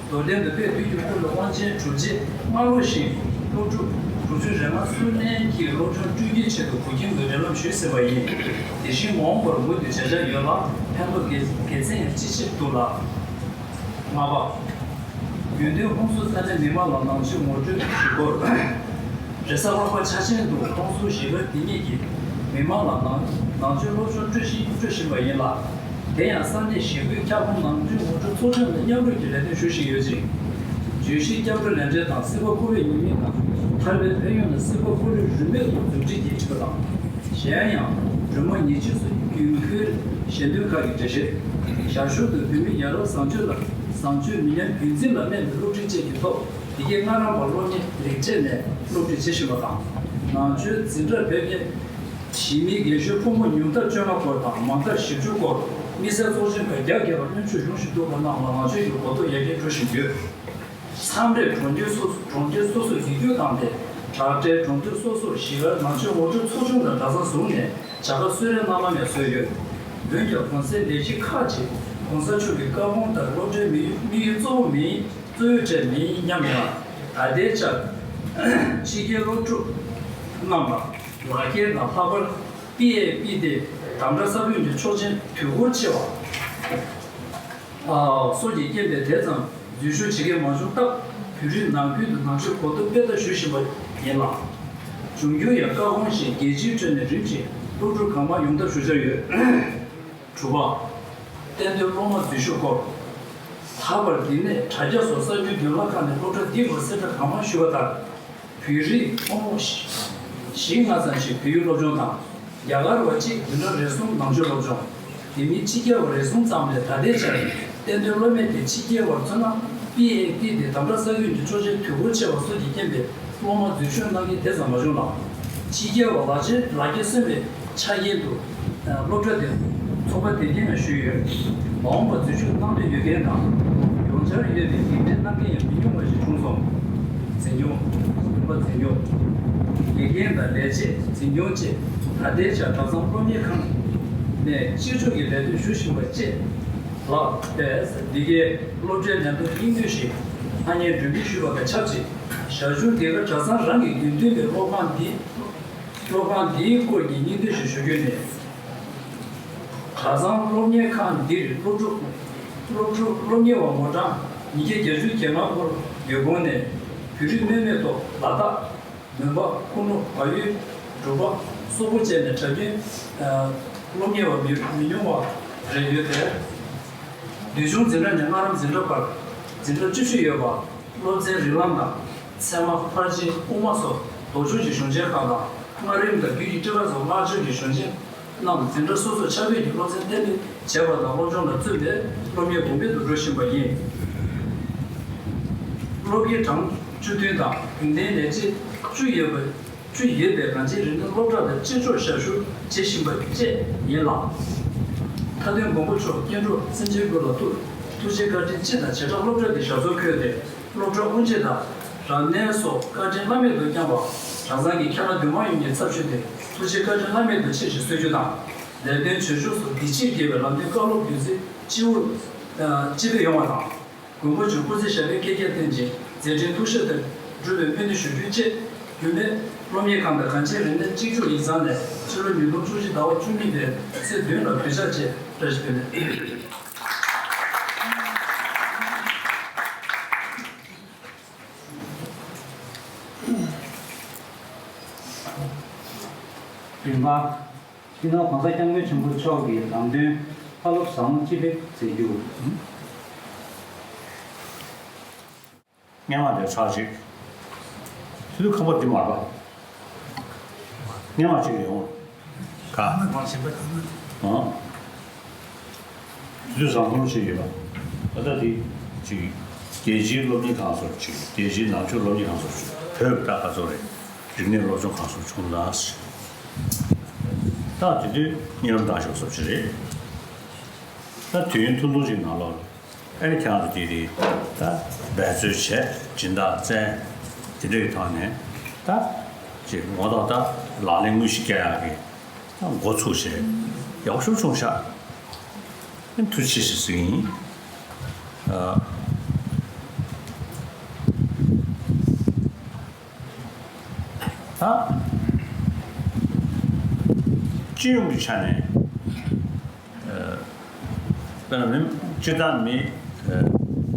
རྡོར་གདན་དུ་དཔལ་དུས་ཀྱི་སྐུ་ལ་དབང་ཆེན་གྲུབ་རྗེས་སྔ་ལོ་བཞིན་སློབ་ཕྲུག་དྲུག་ཅུ་རེ་ལྔ་བསུ་ལེན་གྱིས་སློབ་སྦྱོང་སྤྲོད་རྒྱུའི་ཆེད་དུ་གོ་ཁྱིམ་དུ་རིགས་ལམ་ཞུས་ཟིན་པ་ཡིན། དེ་བཞིན་མ་འོངས་པར་མུ་མཐུད་བྱ་འཆར་ཡོད་ལ་ཕན་ཐོགས་དགེ་དགེ་མཚན་ཡང་ཅི་ཆེ་འདུག་ལ། ལྔ་པ། རྒྱུན་ལྡན་ཧོན་སུར་ས་གནས་མི་མང་ལ་ནང་ཆོས་ངོ་སྤྲོད་ཞུ་སྐོར། རེས་གཟའ་ལྷག་པ་འཆར་ཅན་དུ་ཧོན་སུར་གཞིས་སྒར་འདི་ཉིད་ཀྱི་མི་མང་ལ་ནང་ནང་ཆོས་སློབ་སྦྱོང་སྤྲོད་བཞིན་སྤྲོད་བཞིན་པ་ཡིན་ལ། དེ་ཡང་ས་གནས་གཞིས་འགོས་ཁྱབ་ཁོངས་ནང་ཆོས་ངོ་སྤྲོད་ཚོགས་ཆུང་དང་མཉམ་རུབ་ཀྱིས་ལས་དོན་ཞུ་བཞིན་ཡོད་ཅིང་། བརྗོད་གཞིའི་སྐྱབས་འགྲོ་ལས་འབྲེལ་དང་སྲིད་པ་བསྐུར་བའི་ཉེས་དམིགས་དང་ཐར་པའི་ཕན་ཡོན་ལ་སྲིད་པ་བསྐུར་བའི་རིན་མེད་ཀྱི་མཛུབ་ཁྲིད་ཀྱི་ཆེད་དང་། གཞན་ཡང་སྒྲོལ་མ་ཉེར་གཅིག་སོགས་ཀྱི་དགོས་མཁོའི་ཞལ་འདོན་ཁག་གི་འགྲེལ་བཤད། ཞར་ཞོར་དུ་བོད་མི་ཡ་རབས་བཟང་སྤྱོད་ལ་བཟང་སྤྱོད་མི་ཉམས་རྒྱུན་འཛིན་ལ་སྨན་པའི་སློབ་ཁྲིད་བཅས་ཀྱི་ཐོག་དེ་གའི་སྔ་རམས་པ་སློབ་གཉེར་ལེགས་གྲས་ནས་སློབ་ཁྲིད་བྱེད་བཞིན་པ་དང་། ནང་ཆོས་འཛིན་གྲྭར་ཕེབས་མཁན་གཞིས་མི་རྒན་གཞོན་ཕོ་མོ་ཉུང་མཐར་བཅོ་ལྔ་སྐོར་དང་མང་མཐར་བཞི་བཅུ་སྐོར། དམིགས་བསལ་ཚོགས་ཆེན་ཁག་བརྒྱ་བརྒལ་བ་མཉམ་ཞུགས་ཡོང་བཞིན་འདུག་པ་རྣམས་ལ་ནང་ཆོས་ཀྱི་གོ་རྟོགས་ཡར་རྒྱས་འགྲོ་བཞིན་ཡོད། མཚམས་རེར་གྲོང་ཁྱེར་སོ་གྲོང་ཁྱེར་སོ་སོར་ཡིག་རྒྱུགས་བཏང་སྟེ་དྲག་གྲས་གྲོང་ཁྱེར་སོ་སོར་གཞིས་སྒར་ནང་ཆོས་ངོ་སྤྲོད་ཚོགས་ཆུང་དང་གྲྭ་ཚང་བཟུང་ནས་བྱ་དགའ་གསོལ་རས་གནང་ལམ་ཡང་བཟོས་ཡོད། འོན་ཀྱང་གོང་གསལ་ལས་གཞི་ཁག་ཅིག་གོང་ས་མཆོག་གི་བཀའ་དགོངས་ལྟར་སློབ་གྲྭའི་དམིགས་དམིགས་ཡུལ་གཙོ་བོ་མིན་གཙོ་བོའི་གྲས་མིན་སྙམ་ཡང་། ད་ལྟའི་ཆར་ཕྱི་རྒྱལ་སློབ་ཕྲུག་རྣམས་ལ་ལག་འཁྱེར་དང་ལྷག་པར་པི་ཨེ་པི་སྟེ་དམ་དྲག་ས་བོན་གྱི་ཆོག་མཆན་དུས་འཁོར་ཆེ་བ། སོགས་ཀྱི་རྐྱེན་པས་དེ་ཙམ་འཛུལ་ཞུགས་བྱེད་མཁན་མ་བྱུང་སྟབས། བོད་རིགས་ནང་ཁུལ་དུ་ནང་ཆོས་གོ་རྟོགས་སྤེལ་ཐབས་ཞུ་བཞིན་པ་ཡིན་ལ། འབྱུང་འགྱུར་ཡང་བཀའ་དགོངས་བཞིན་རྒྱལ་སྤྱིའི་ཁྲོད་ནས་རིམ་བཞིན་སློབ་ཕྲུག་གང་མང་ཡོང་ཐབས་ཞུ་འཆར་ཡོད། དྲུག་པ། གཏན་དོན་སློབ་མ་འཛུལ་ཞུགས་སྐོར། ད་བར་འདི་ནས་དྲ་རྒྱ་སོགས་གསར་འགྱུར་བརྒྱུད་ལམ་ཁག་ནས་སློབ་གྲྭ་འདི་སྐོར་གསལ་བསྒྲགས་གང་མང་ཞུས་པ་ལྟར། བོད་རིགས་ཕོ་མོ་བཞི་ལྔ་ཙམ་ཞིག་བོད་ཡིག་སློབ་སྦྱོང་དང་། རྒྱ་གར་བ་གཅིག་བདུན་ཕྲག་རེ་གསུམ་ནང་ཆོས་སློབ་སྦྱོང་། དེ་མིན་ཕྱི་རྒྱལ་བ་རེ་ཟུང་ཙམ་ལས་ད་ལྟའི་ཆར་གཏན་དོན་སློབ་མས་དེ་ཕྱི་རྒྱལ་བར་མཚོན་ན་པི་ཨེ་ཏི་དེ་དམ་དྲག་ས་ཁུལ་གྱི་ཆོག་མཆན་དུས་འཁོར་ཆེ་བ་སོགས་ཀྱི་རྐྱེན་པས་སློབ་མ་འཛུལ་ཞུགས་གནང་མཁན་དེ་ཙམ་མ་བྱུང་ལ། ཕྱི་རྒྱལ་བ་ལག་ཁྱེར་ལག་ཁྱེར་སོན་པའི་ཆ་རྐྱེན་དུ་སློབ་གྲྭ་དེ་ཚོགས་པ་དེ་གའི་ནང་ཞུགས་ཡོད། མ་འོངས་པར་འཛུལ་ཞུགས་གནང་འདོད་ཡོད་མཁན་དང་། ཡོང་འཆར་ཡོད་པའི་ཡིག་ཕྲེང་བསྣམས་མཁན་ཡང་མི་ཉུང་བ་ཞིག་བྱུང་སོང་། འཛིན་སྐྱོང་། རིམ་པ་འཛིན་སྐྱོང་། དགེ་རྒན་དང་ལས་བྱེད། འཛིན་སྐྱོང་བཅས་ད་ལྟའི་ཆར་གྲྭ་ཚང་སློབ་གཉེར་ཁང་ནས་གཅིག་ལྕོགས་ཀྱི་ལས་དོན་ཞུ་བཞིན་པ་བཅས་ལགས་པས། འདི་གའི་སློབ་གྲྭའི་ལས་དོན་སྙིང་བསྡུས་ཤིག་ཐ་སྙད་འགྲེམས་སྤེལ་ཞུས་པ་དང་ཆབས་ཅིག་ཞར་ཞུར་འདི་ག་གྲྭ་ཚང་རང་གི་དགེ་འདུན་པའི་སློབ་ཁང་འདི། སློབ་ཁང་འདིའི་སྐོར་གྱི་སྙིང་བསྡུས་ཤིག་ཞུ་རྒྱུ་ནི། གྲྭ་ཚང་སློབ་གཉེར་ཁང་འདིར་སློབ་ཕྲུག་སློབ་ཕྲུག་སློབ་གཉེར་བ་ངོ་གྲངས་ཉིས་བརྒྱ་བརྒྱད་ཅུ་གྱ་ལྔ་སྐོར་ཡོད་ཁོངས་ནས། བོད་རིགས་མནོས་མེད་ཐོག་ལ་དྭགས། མོན་པ། ཁུ་ནུ། བལ་ཡུལ། འབྲུག་པ། སོག་པོ་བཅས་ནས་གྲྭ་རྒྱུན་སློབ་གཉེར་བ་མི་མི་ཉུང་བ་རེ་ཡོད་དེ། འདུས་ཆུང་འཛིན་གྲྭ་ནས་སྔ་རམ་འཛིན་གྲྭ་བར་འཛིན་གྲྭ་བཅུ་བཞི་ཡོད་པ། སློབ་ཚན་རིགས་ལམ་དང་། ཚད་མ། ཕར་ཕྱིན། དབུ་མ་སོགས་ལྡོག་ཕྱོགས་ཀྱི་གཞུང་ཆེན་ཁག་དང་། སྔགས་རིམ་དང་རྒྱུད་ཀྱི་ཊཱི་ཀ་སོགས་སྔགས་ཆོས་ཀྱི་གཞུང་ཆེན་རྣམས་འཛིན་གྲྭ་སོ་སོར་ཕྱག་དཔེ་གྱི་སློབ་ཚན་གཏན་འབེབས་བྱས་པ་དང་། སློབ་སྦྱོང་ལ་བརྩོན་པས་སློབ་གཉེར་གོང་འཕེལ་དུ་འགྲོ་བཞིན་པ་ཡིན། སློབ་དགེ་གྲངས་བཅུ་བདུན་དང་རྒྱུན་གཏན་ལས་བྱེད་བཅུ་ཡོད་པ། བཅུ་ཡོད་པའི་གངས་ཅན་རིག་གནས་སློབ་གྲྭ་དང་གཅིག་ལྕོགས་ཞབས་ཞུ་བྱེད་བཞིན་པ་བཅས་ཡིན་ལ། མཐའ་དོན་མགོན་པོ་མཆོག་སྐྱེ་འགྲོ་སེམས་ཅན་ཀུན་ལ་ཐུགས་ཐུགས་རྗེའི་བཀའ་དྲིན་ཅན་དང་བྱེ་བྲག་སློབ་གྲྭ་འདི་ཞབས་སོར་འཁོད་དེ། སློབ་གྲྭ་དབུ་འབྱེད་དང་རབ་གནས་སོགས་བཀའ་དྲིན་བླ་མེད་དུ་བསྐྱངས་པ། གྲྭ་ཚང་གི་ཁྱེད་རང་འདུས་མང་ཡོངས་ཀྱི་ཚབ་ཞུས་ཏེ་ཐུགས་རྗེའི་བཀའ་དྲིན་བླ་མེད་དུ་ཆེ་ཞེས་གསོལ་རྒྱུ་དང་། ལས་དོན་བྱེད་ཕྱོགས་སུ་བདེ་སྐྱིད་རྒྱས་པའི་ལམ་སྟོན་བཀའ་སློབ་བརྒྱུད་འཛིན་སྤྱི་བོར་ཨ་སྤྱི་བོར་ཡོང་བ་དང་། མགོན་པོ་མཆོག་སྐུ་ཚེ་ཞབས་པད་བསྐལ་བརྒྱར་བརྟན་ཅིང་མཛད་འཕྲིན་ཐུགས་ཞབས་ལྟར་འགྲུབ་པའི་སྨོན་འདུན་ཞུ་རྒྱུ་བཅས། རྒྱུན་ལས་སློབ་གཉེར་ཁང་དང་གངས་ཅན་རིག་གནས་གཅིག་ལྕོགས་ཡིག་ཚང་ནས་ཕྱི་ལོ་ཉིས་སྟོང་བཅུ་གཅིག་ཟླ་བ་བཅུ་གཉིས་པའི་ཚེས་བདུན་ལ་གུས་ཕྱག་བཅས་བཀྲ་ཤིས་བདེ་ལེགས། རིམ་པ། སྤྱི་ནོར་༸གོང་ས་༸སྐྱབས་མགོན་ཆེན་པོ་མཆོག་གི་ལམ་སྟོན་བཀའ་སློབ་ཟབ་མོ་ཅི་ཕེབས་མཛད་རྒྱུ། སྔན་མ་དེ་ཚར་གཅིག་དེ་དུས་ཁང་པ་འདི་མར་པ། སྔན་མ་གཅིག་ཡོང་། ག་ཨང་། དུས་བཟང་པོ་ཞིག་ཡོད་པ། ད་ལྟ་འདི་ཅིག་རྒྱལ་སྤྱིའི་སློབ་གཉེར་ཁང་སོགས་ཅིག་རྒྱལ་སྤྱིའི་ནང་ཆོས་སློབ་གཉེར་ཁང་སོགས་ཅིག་བོད་ཀྱི་ད་ག་ཚོད་རེད། རིག་གནས་སློབ་སྦྱོང་ཁང་སོགས་བྱུང་ལ། ད་དེ་དུས་གཉིད་ལམ་བཏང་ཞོག་སོགས་ཅིག་རེད། ད་དུས་ཡུན་ཐུང་ཐུང་ཅིག་ནང་ལོགས་ལ་ཨ་ནི་ཁྱེད་རང་ཚོ་དེ་རེད། ད་འབད་རྩོལ་བྱས་སྦྱིན་བདག་བཙལ་དེ་འདྲའི་ཐོག་ནས་ད་ཅིག་ངོ་ཐོག་ད་ལག་ལེན་དངོས་གཞི་བསྐྱལ་ཡག་གི་འགོ་ཚུགས་བྱས་ཡག་ཤོས་བྱུང་ཤག་ཐུགས་རྗེ་ཆེ་ཞེས་ཟེར་གྱི་ཡིན། ཨ། ད་སྤྱི་ཡོངས་ཀྱི་ཆ་ནས་ཨ། དཔེར་ན་མི་སྤྱིར་བཏང་མི་ཨ་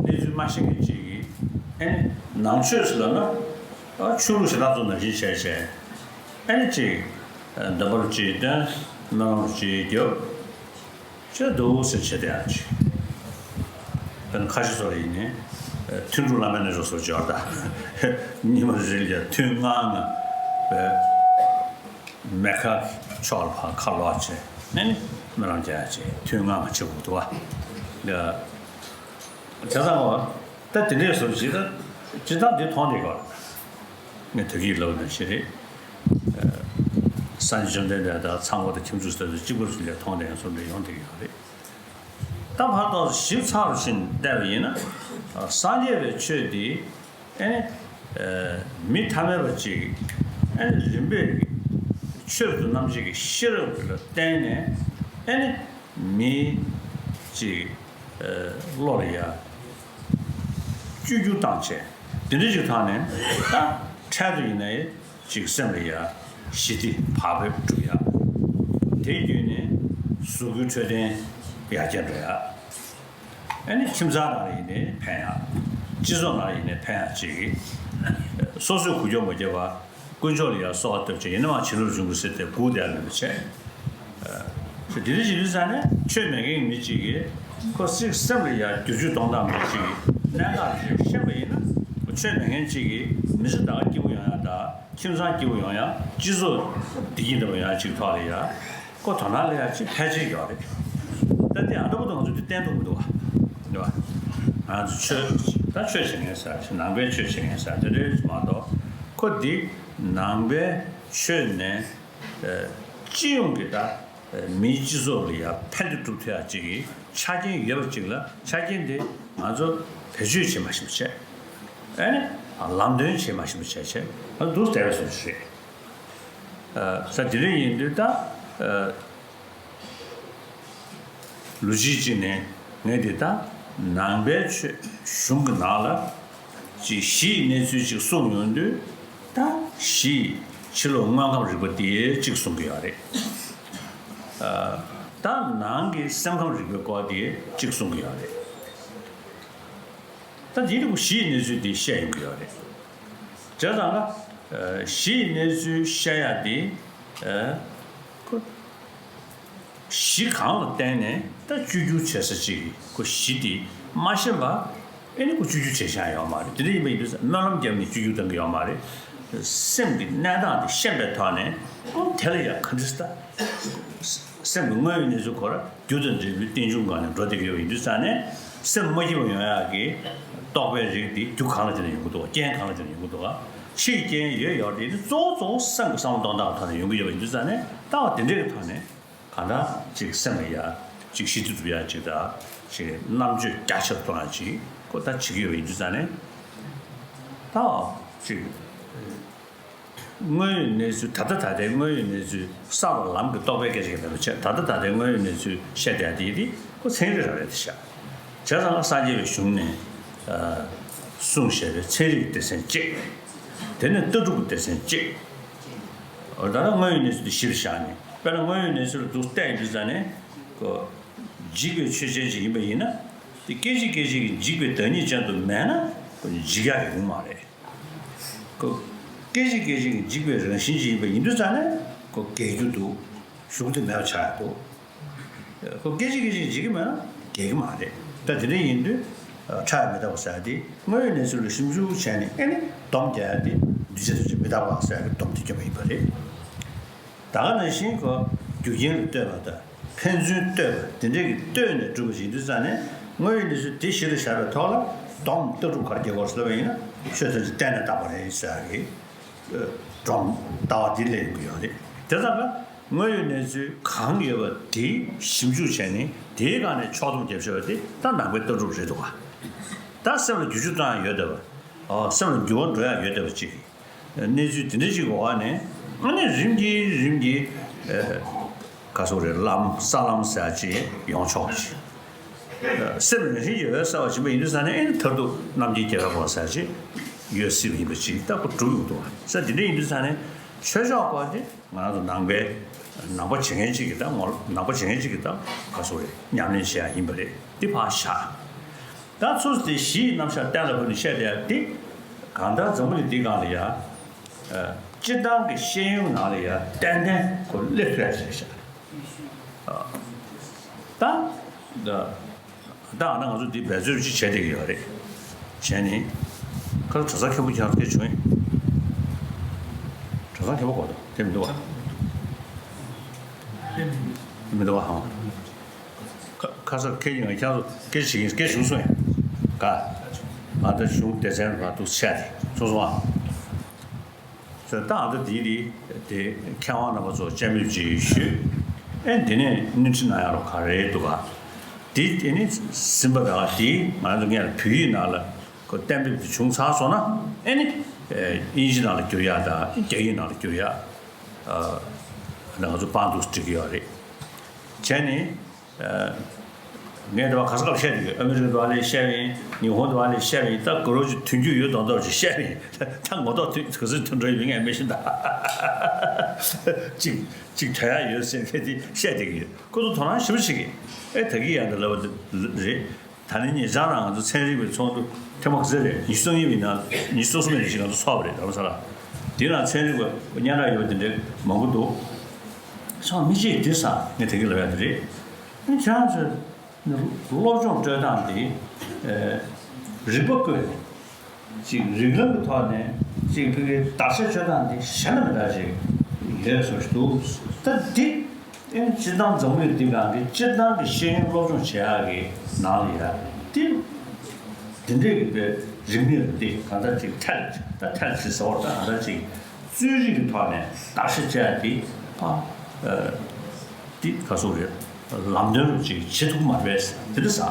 གནས་ཚུལ་མ་ཤེས་མཁན་ཅིག་གིས་ཨ་ནི་ནང་ཆོས་ཟེར་ལབ་ན་ཨ་ཆོས་ལུགས་གཞན་དག་ཚོ་ནང་བཞིན་བྱས་བྱས། ཨ་ནི་ཅིག་འདོན་པ་ལ་ཅིག་འདོན། སྨོན་ལམ་ལ་ཅིག་རྒྱོབ། ཅིག་འདུག་ཟེར་བྱེད་བསྡད་ཡག་ཅིག་དཔེར་ན་ཁ་ཆེ་ཚོ་ལ་ཡིན་ནའི་ཐུན་དྲུག་བླ་མའི་རྣལ་འབྱོར་སོགས་སྦྱོར་ད། ཉི་མ་རེ་རེ་ལ་ཐུན་ལྔ་ལྔ་མེ་ཁ་ཕྱོགས་ལ་ཕར་ཁ་ལོག་བྱས་ཨ་ནི་སྨོན་ལམ་རྒྱག་ཡག་ཅིག་ཐུན་ལྔ་ལྔ་བྱེད་དགོས་འདུག་བ། བྱས་ཙང་བ་ད་དེ་འདྲས་སོགས་ཇི་ལྟར་ཇི་ལྟར་འདི་མཐོང་བསྡད་ཡོད། ངས་ད་གིན་ལབ་ནང་བཞིན་རེད། སངས་རྒྱས་བཅོམ་ལྡན་འདས་དང་ཚངས་པ་དང་ཁྱུང་ཕྲུག་ཟེར་དུས་གཅིག་པུར་ཞིག་ལས་མཐོང་ནས་སོང་ནས་ཡོང་བསྡད་ཡོད་རེད། ད་བར་དུ་ཞིབ་ཚགས་རུ་ཕྱིན་བལྟས་པ་ཡིན་ན། སངས་རྒྱས་པའི་ཆོས་འདི་ཨེ་ནི་མི་ཐ་མལ་པ་ཅིག་ཨེ་ནི་རིམ་པས་ཆོས་སུ་རྣམ་འབྱེད་ཀྱི་ཤེས་རབ་ལ་བརྟེན་ནས་ཨེ་ནི་མི་ཅིག་བློ་ལ་ཡ་བཅོས་བསྒྱུར་བཏང་བྱས་འདི་འདྲ་ཅིག་ཐོག་ནས་ད་འཕྲལ་དུ་ཡིན་ནའི་ཅིག་སེམས་ལ་ཡ་ཞི་བདེ་བག་ཕེབས་སྒྲུབ་ཡ། དེ་བརྒྱུད་ནས་གཟུགས་སྐུའི་འཕྲོད་བསྟེན་ཡར་རྒྱས་འགྲོ་ཡ། ཨ་ནི་ཁྱིམ་ཚང་ནང་ལ་ཡིན་ནའི་ཕན་ཡ། སྤྱི་ཚོགས་ནང་ལ་ཡིན་ནའི་ཕན་ཡ་ཅིག་སོ་སོས་འགུལ་སྐྱོད་མ་བརྒྱབ་པར་དཀོན་མཆོག་ལ་ཡ་གསོལ་བ་བཏབ་བྱས་ཡིན་ན་མ་བྱིན་རླབས་འབྱུང་གི་ཟེར་ཏེ་སྒུག་བསྡད་མེད་པ་བྱས། དེ་འདྲ་ཞིག་ཡིན་ཙང་ནས་ཆོས་མེད་མཁན་མི་གཅིག་གིས་ཁོ་སྲིད་སེམས་ལ་ཡ་བསྒྱུར་བཅོས་གཏོང་སྟངས་མི་གཅིག་གི་གནད་འགག་ཅིག་ཤེས་པ་ཡིན་ན་ཆོས་མེད་མཁན་གཅིག་གིས་མི་ཚེ་ད་ག་སྐྱིད་པོ་ཡོང་ཡ་ད་ཁྱིམ་ཚང་སྐྱིད་པོ་ཡོང་ཡ་སྤྱི་ཚོགས་བདེ་སྐྱིད་ལྡན་པ་ཡོང་ཡ་ཅིག་ཐོག་ལ་ཡ་ཁོ་དོ་སྣང་སླེབས་ཡ་ཅིག་ཕལ་ཆེར་ཡོད་རེད། ད་དེ་ཨ་འདྲ་པོ་དང་ང་ཚོ་དེ་བསྟན་ཐུབ་མི་འདུག་བ། རེད་བ། ང་ཚོ་ཆོས་ད་ཆོས་བྱེད་མཁན་ཟེར་ཞིག་ནང་པའི་ཆོས་བྱེད་མཁན་ཟེར་དེ་འདྲ་མ་གཏོགས་ཁོ་འདི་ནང་པའི། ཆོས་ནས་ཨ་སྤྱི་ཡོངས་ཀྱི་ད་ཨ་མིའི་སྤྱི་ཚོགས་ལ་ཡང་ཕན་བདེ་སྒྲུབ་ཐུབ་ཡག་ཅིག་གི་ཆ་རྐྱེན་ཡོད་པ་ཅིག་ལ། ཆ་རྐྱེན་དེ་ང་ཚོ་བེད་སྤྱོད་བྱེད་མ་ཤེས་པ་བྱས། ཨ་ནི་ལམ་སྟོན་བྱེད་མ་ཤེས་པ་བྱས་བྱས། ང་ཚོ་འདུག་བསྡད་པའི་བཟོ་ཞིག་རེད། ཨ་ས་དེ་འདྲ་ཡིན་དུས་ད་ཨ་ལོ་གཅིག་གཅིག་ནས་ངས་དེ་ད་ནང་པའི་ཆོས་གཞུང་གི་ནང་ལ་ཅིག་གཞི་ཡི་གནས་ཚུལ་ཅིག་གསུངས་ཡོང་དུས། ད་གཞི་ཡི་ཕྱི་ལོགས་དངོས་ཁམས་རིག་པ་དེ་གཅིག་གསུང་གི་ཡོད་རེད། ཨ་ད་ནང་གི་སེམས་ཁམས་རིག་པའི་སྐོར་དེ་གཅིག་གསུང་གི་ཡོད་རེད། ད་འདི་ནི་གཞི་ཡི་གནས་ཚུལ་དེ་བཤད་ཡོང་གི་ཡོད་རེད། བྱས་ཙང་ལ་ཨ་གཞི་ཡི་གནས་ཚུལ་བཤད་ཡག་དེ་ཨ་ཁོ་གཞི་གང་ལ་བརྟེན་ནས་ད་བཅོས་བསྒྱུར་བྱེད་ས་ཅིག་གི་ཁོ་གཞི་དེ་མ་ཤེས་པ། ཨེ་ནི་ཁོ་བཅོས་བསྒྱུར་བྱེད་ཤེས་ཡོད་མ་རེད། དེ་འདྲ་ཡིན་པ་ཡིན་དུས་སྨོན་ལམ་བརྒྱབ་ནས་བཅོས་བསྒྱུར་གཏང་གི་ཡོད་མ་རེད། སེམས་ཀྱི་གནས་སྟངས་དེ་ཤེས་པའི་ཐོག་ནས། ཨོ་དེ་ལ་ཡང་ག་འདྲ་ཟེར། ད་སེམས་ཀྱི་དངོས་ཡོད་གནས་ཚུལ་ཁོ་ར་རྒྱུ་དང་འབྲས་བུའི་རྟེན་འབྱུང་སྒང་ནས་འགྲོ་བསྡད་ཀྱི་ཡོད་པ་ཡིན་དུས་ཙང་ནས། སེམས་མ་སྐྱིད་པ་ཡོང་ཡག་གི་རྟོག་པའི་རིགས་དེ་རྒྱུ་གང་ལ་བརྟེན་ནས་ཡོང་གི་འདུག་ག་རྐྱེན་གང་ལ་བརྟེན་ནས་ཡོང་གི་འདུག་ག་ཕྱིའི་རྐྱེན་ཡོད་ཡོད་རེད། དེ་གཙོ་བོ་གཙོ་བོ་སེམས་ཀྱི་བསམ་བློ་གཏོང་སྟངས་ཐོག་ནས་ཡོང་གི་ཡོད་པ་ཡིན་དུས་ཙང་ནས། ལྟ་བ་དེ་འདྲའི་གི་ཐོག་ནས། གང་ལྟར་ཅིག་སེམས་ལ་ཡ་ཅིག་ཞི་བདེ་སྒྲུབ་ཡ་ཅིག་དང་། ཅིག་རྣམ་དཔྱོད་རྒྱ་ཆེར་གཏོང་ཡ་ཅིག་ཁོ་ད་བྱེད་ཀྱི་ཡོད་པ་ཡིན་དུས་ཙང་ནས། ད་ཅིག་དངོས་ཡོད་གནས་ཚུལ། ད་ལྟ་ད་ལྟའི་དངོས་ཡོད་གནས་ཚུལ། ས་དང་ལམ་གྱི་རྟོག་པའི་སྐད་ཆ་གི་མེད་པ་བྱས། ད་ལྟ་ད་ལྟའི་དངོས་ཡོད་གནས་ཚུལ་བཤད་བསྡད་ཡ་དེ་དེ་ཁོ་ཚན་རིག་རང་རེད་དེ་ཤག་བྱས་ཙང་ལ་སངས་རྒྱས་པའི་གཞུང་ནས་ཨ་གསུངས་བཞག་པའི་ཚན་རིག་གི་སྡེ་ཚན་གཅིག་དེ་ནས་ལྟ་གྲུབ་ཀྱི་སྡེ་ཚན་གཅིག་ད་ལྟ་དངོས་ཡོད་གནས་ཚུལ་དེ་གཞིར་བཞག་ནས། དཔེར་ན་དངོས་ཡོད་གནས་ཚུལ་ལ་འདུག་བལྟས་ཡོང་དུས་ཙང་ནས། ཁོ་འཇིག་པའི་ཆོས་ཅན་ཅིག་ཡིན་པ་ཡིན་ན། དེ་སྐད་ཅིག་སྐད་ཅིག་གིས་འཇིག་པའི་བདག་ཉིད་ཅན་དུ་མེད་ན། ཁོ་འཇིག་ཡག་ཡོང་མ་རེད། ཁོ་སྐད་ཅིག་སྐད་ཅིག་གིས་འཇིག་པའི་རང་བཞིན་ཅིག་ཡིན་པ་ཡིན་དུས་ཙང་ནས། ཁོ་འགལ་རྒྱུ་འདུག་གཞུང་དེ་མེད་པ་ཆགས་ཡག་འདུག་ཁོ་སྐད་ཅིག་སྐད་ཅིག་འཇིག་གི་མེད་ན་འགལ་གི་མ་རེད། ད་དེ་འདྲ་ཡིན་དུས་ཨ་ཕྲ་ཡང་མི་རྟག་པ་ཟེར་ཡ་དེ། དངོས་ཡོད་གནས་ཚུལ་ལ་ཞིབ་འཇུག་བྱས་ནས། ཨེ་ནི་སྡོམ་རྒྱག་ཡ་དེ་འདུས་བྱས་ཐམས་ཅད་མི་རྟག་པ་ཟེར་ཡ་གི་སྡོམ་དེ་བརྒྱབ་པ་ཡིན་པ་རེད། ད་ག་ནང་བཞིན་ཁོ་རྒྱུ་རྐྱེན་ལ་ལྟོས་པ་དང་། ཕན་ཚུན་ལྟོས་པ་དེ་འདྲས་ཀྱིས་ལྟོས་ནས་གྲུབ་པ་ཞིག་ཡིན་དུས་ཙང་ནས། དངོས་ཡོད་གནས་ཚུལ་དེ་གཞི་ལ་བཞག་པའི་ཐོག་ལ་སྡོམ་ལྟ་གྲུབ་ག་རེ་རྒྱག་དགོས་ཟེར་བ་ཡིན་ན། ཆོས་ཐམས་ཅད་རྟེན་ལས་བཏགས་པ་རེད་ཟེར་ཡ་གི་སྒྲོམ་ལྟ་བ་འདི་སླེབས་ཡོང་གི་ཡོད་རེད། དེ་ཙང་ཀ་དངོས་ཡོད་གནས་ཚུལ་གང་ཡོད་པ་དེ་ཞིབ་འཇུག་བྱས་ནས། དེའི་སྒང་ནས་ཕྱོགས་སྡོམ་རྒྱབ་ཤེས་པ་དེ་ད་ནང་པའི་ལྟ་གྲུབ་རེད་འདུག་ག་ད་སེམས་ལ་བསྒྱུར་བཅོས་གཏོང་ཡ་ཡོད་བསྡད་པ། ཨ་སེམས་ལ་འགྱུར་བ་འགྲོ་ཡ་ཡོད་བསྡད་པ་ཅིག་གནས་ཚུལ་དེ་འདྲ་ཅིག་གི་འོག་ནས། ཨ་ནི་རིམ་གྱིས་རིམ་གྱིས་ཨ་ག་སོགས་རེད། ལམ། ས་ལམ་ཟེར་ཡ་ཅིག་ཡོང་ཆོག་པ་ཅིག་སེམས་རང་བཞིན་གྱིས་འོད་གསལ་བ་ཞིག་ཡིན་པ་ཡིན་དུས་ཙང་ནས། ཨེ་ནི་མཐར་ཐུག་རྣམ་མཁྱེན་རྒྱལ་བའི་དབང་ཟེར་ཅིག་ཡོད་སྲིད་པ་ཡིན་པ་ཅིག་ད་ཁོ་གྲུབ་ཡོང་འདུག་ཟེར། དེ་འདྲ་ཡིན་དུས་ཙང་ནས་ཆོས་ཕྱོགས་སྐོར་དེ་ང་རང་ཚོ་ནང་པའི་ནང་པ་བྱེད་མཁན་ཅིག་གིས་ད་ངོ་། ནང་པ་བྱེད་མཁན་ཅིག་གིས་ད་ག་སོགས་རེད། ཉམས་ལེན་བྱེད་ཡ་ཡིན་པ་རེད། འདི་ཕར་བཞག་ད་ཚུར་དེ་གཞི་ཡི་རྣམ་གཞག་གཏན་ལ་ཕབ་ནས་བཤད་བསྡད་ཡ་དེ། གང་ལྟར་འཛམ་བུ་གླིང་འདིའི་སྒང་ལ་ཡ་ཨ་སྤྱིར་བཏང་གི་ཤེས་ཡོན་ནང་ལ་ཡ་ཏན་ཏན་ཁོ་སླེབས་ཐུབ་ཡ་ཞིག་རེད་ཤག་ཨ་ད་ད་ད་ཨ་ན་ང་ཚོ་འདི་འབད་རྩོལ་ཅིག་བྱས་བསྡད་ཀྱི་ཡོད་རེད། བྱས་ནས་ཁ་ལོ་གྲྭ་ཚང་མཁན་པོ་ཁྱེད་རང་སྐད་བྱུང་ཡིན། གྲྭ་ཚང་མཁན་པོ་གོ་དོ་དེ་མི་འདུག་བ། མི་འདུག་བ་ཧང་། ཁ་ཁ་ས་ཁྱེད་ཀྱིས་ང་ཁྱེད་ཚོ་སྐད་བྱེད་ཀྱིན་སྐད་བྱུང་སོང་ཡ། ག་ང་ད་གཞུང་སྡེ་ཚན་ར་འདུག་ཆད་དེ་སོང་སོང་ཨ། ད་ལྟ་འདི་འདི་དེ་མཁས་དབང་རྣམ་པ་ཚོ་སྤྱན་འབེབས་ཅིག་ཞུས། ཨེ་འདི་ནས་སྣེ་ཁྲིད་གནང་ཡ་རོགས་ག་རེ་འདུག་ག་འདི་དེ་ནི་ཟིན་པ་ད་ག་འདི་ང་ཚོ་སྔོན་ལ་བོད་ཡིག་ནང་ལ་ཁོ་གཏན་འབེབས་དེ་བྱུང་ཚར་སོང་ན། ཨེ་ནི་ཨེ་དབྱིན་ཇི་ནང་ལ་བསྒྱུར་ཡ་དང་རྒྱ་ཡིག་ནང་ལ་བསྒྱུར་ཡ་ཨ་ང་ཚོ་པང་འདུག་འགྲིག་གི་ཡོད་རེད། བྱས་ནས། ངས་འདི་བ་ག་ས་ག་ལ་བཤད་ཀྱི་ཡོད། ཨ་མི་རི་ཀ་འདི་བ་ལ་བཤད་པ་ཡིན། ཉི་ཧོང་འདི་བ་ལ་བཤད་པ་ཡིན། ད་གུ་རུ་ཅིག་ཐོན་རྒྱུ་ཡོད་མདོག་མདོག་ཅིག་བཤད་པ་ཡིན། ད་ངོ་ཐོག་ཐོན་ག་ཚོད་ཐོན་འགྲོ་ཡོད་མེད་ངས་མི་ཤེས་ད། ཅིག་ཅིག་ཐོན་ཡ་ཡོད་ཟེར་མཁན་དེ་བཤད་བསྡད་ཀྱི་ཡོད། ཁོ་ཚོ་དོ་སྣང་ཞེ་པོ་བྱེད་ཀྱི། ཨེ་ད་གི་ཡ་འདི་ལབ་པ་རེད། ད་ནི་ཉེ་ཆར་ནང་ང་ཚོ་ཚན་རིག་པའི་ཚོགས་འདུ་ཐེངས་མ་ག་ཚོད་རེད། ཉི་ཤུ་རྩ་གཉིས་པའི་ནང་། ཉི་ཤུ་རྩ་གསུམ་པའི་ནང་ཞིག་ང་ཚོ་ཚོགས་པ་རེད། རྡ་རམ་ས་ལ། དེའི་ནང་ཚན་རིག་པ་སྙན་གྲགས་ཡོད་པ་དེ་འདྲ་མང་པོ་འདུག་སོང་མི་གཅིག་འདི་ས་ངས་དེ་གི་ལབ་ཡ་དེ་རེད། ཨ་ཁྱེད་རང་ཚོས་སློབ་སྦྱོང་སྤྲོད་སྟངས་དེ་ཨེ་རིག་པ་བཀོལ་ནས་ཅིག་རིགས་ལམ་གྱི་ཐོག་ནས་ཅིག་ཕ་གིའི་བརྡར་ཤ་གཅོད་སྟངས་དེ་གཞན་དང་མི་འདྲ་ཅིག་ཡོད་བཟོ་ཞིག་འདུག་ད་འདི་ཨེ་སྤྱིར་བཏང་འཛམ་བུ་གླིང་འདི་སྒང་གི་སྤྱིར་བཏང་གི་ཤེས་ཡོན་སློབ་སྦྱོང་བྱེད་ཡག་གི་ནང་ལ་ཡ་འདི་འདི་འདྲས་ཀྱི་པའི་རིག་གནས་འདི་གང་འདྲ་ཅིག་ཐལ། ད་ཐལ་ཟེར་བ་ད་གང་འདྲ་ཅིག་རྩོད་རིགས་ཀྱི་ཐོག་ནས་བརྡར་ཤ་བཅད་དེ་ཕ། འདི་ག་སོག་རེད། ལམ་སྟོན་རུ་ཅིག་བྱེད་ཐུབ་མ་རེད་པས་འདི་འདྲ་ཟ།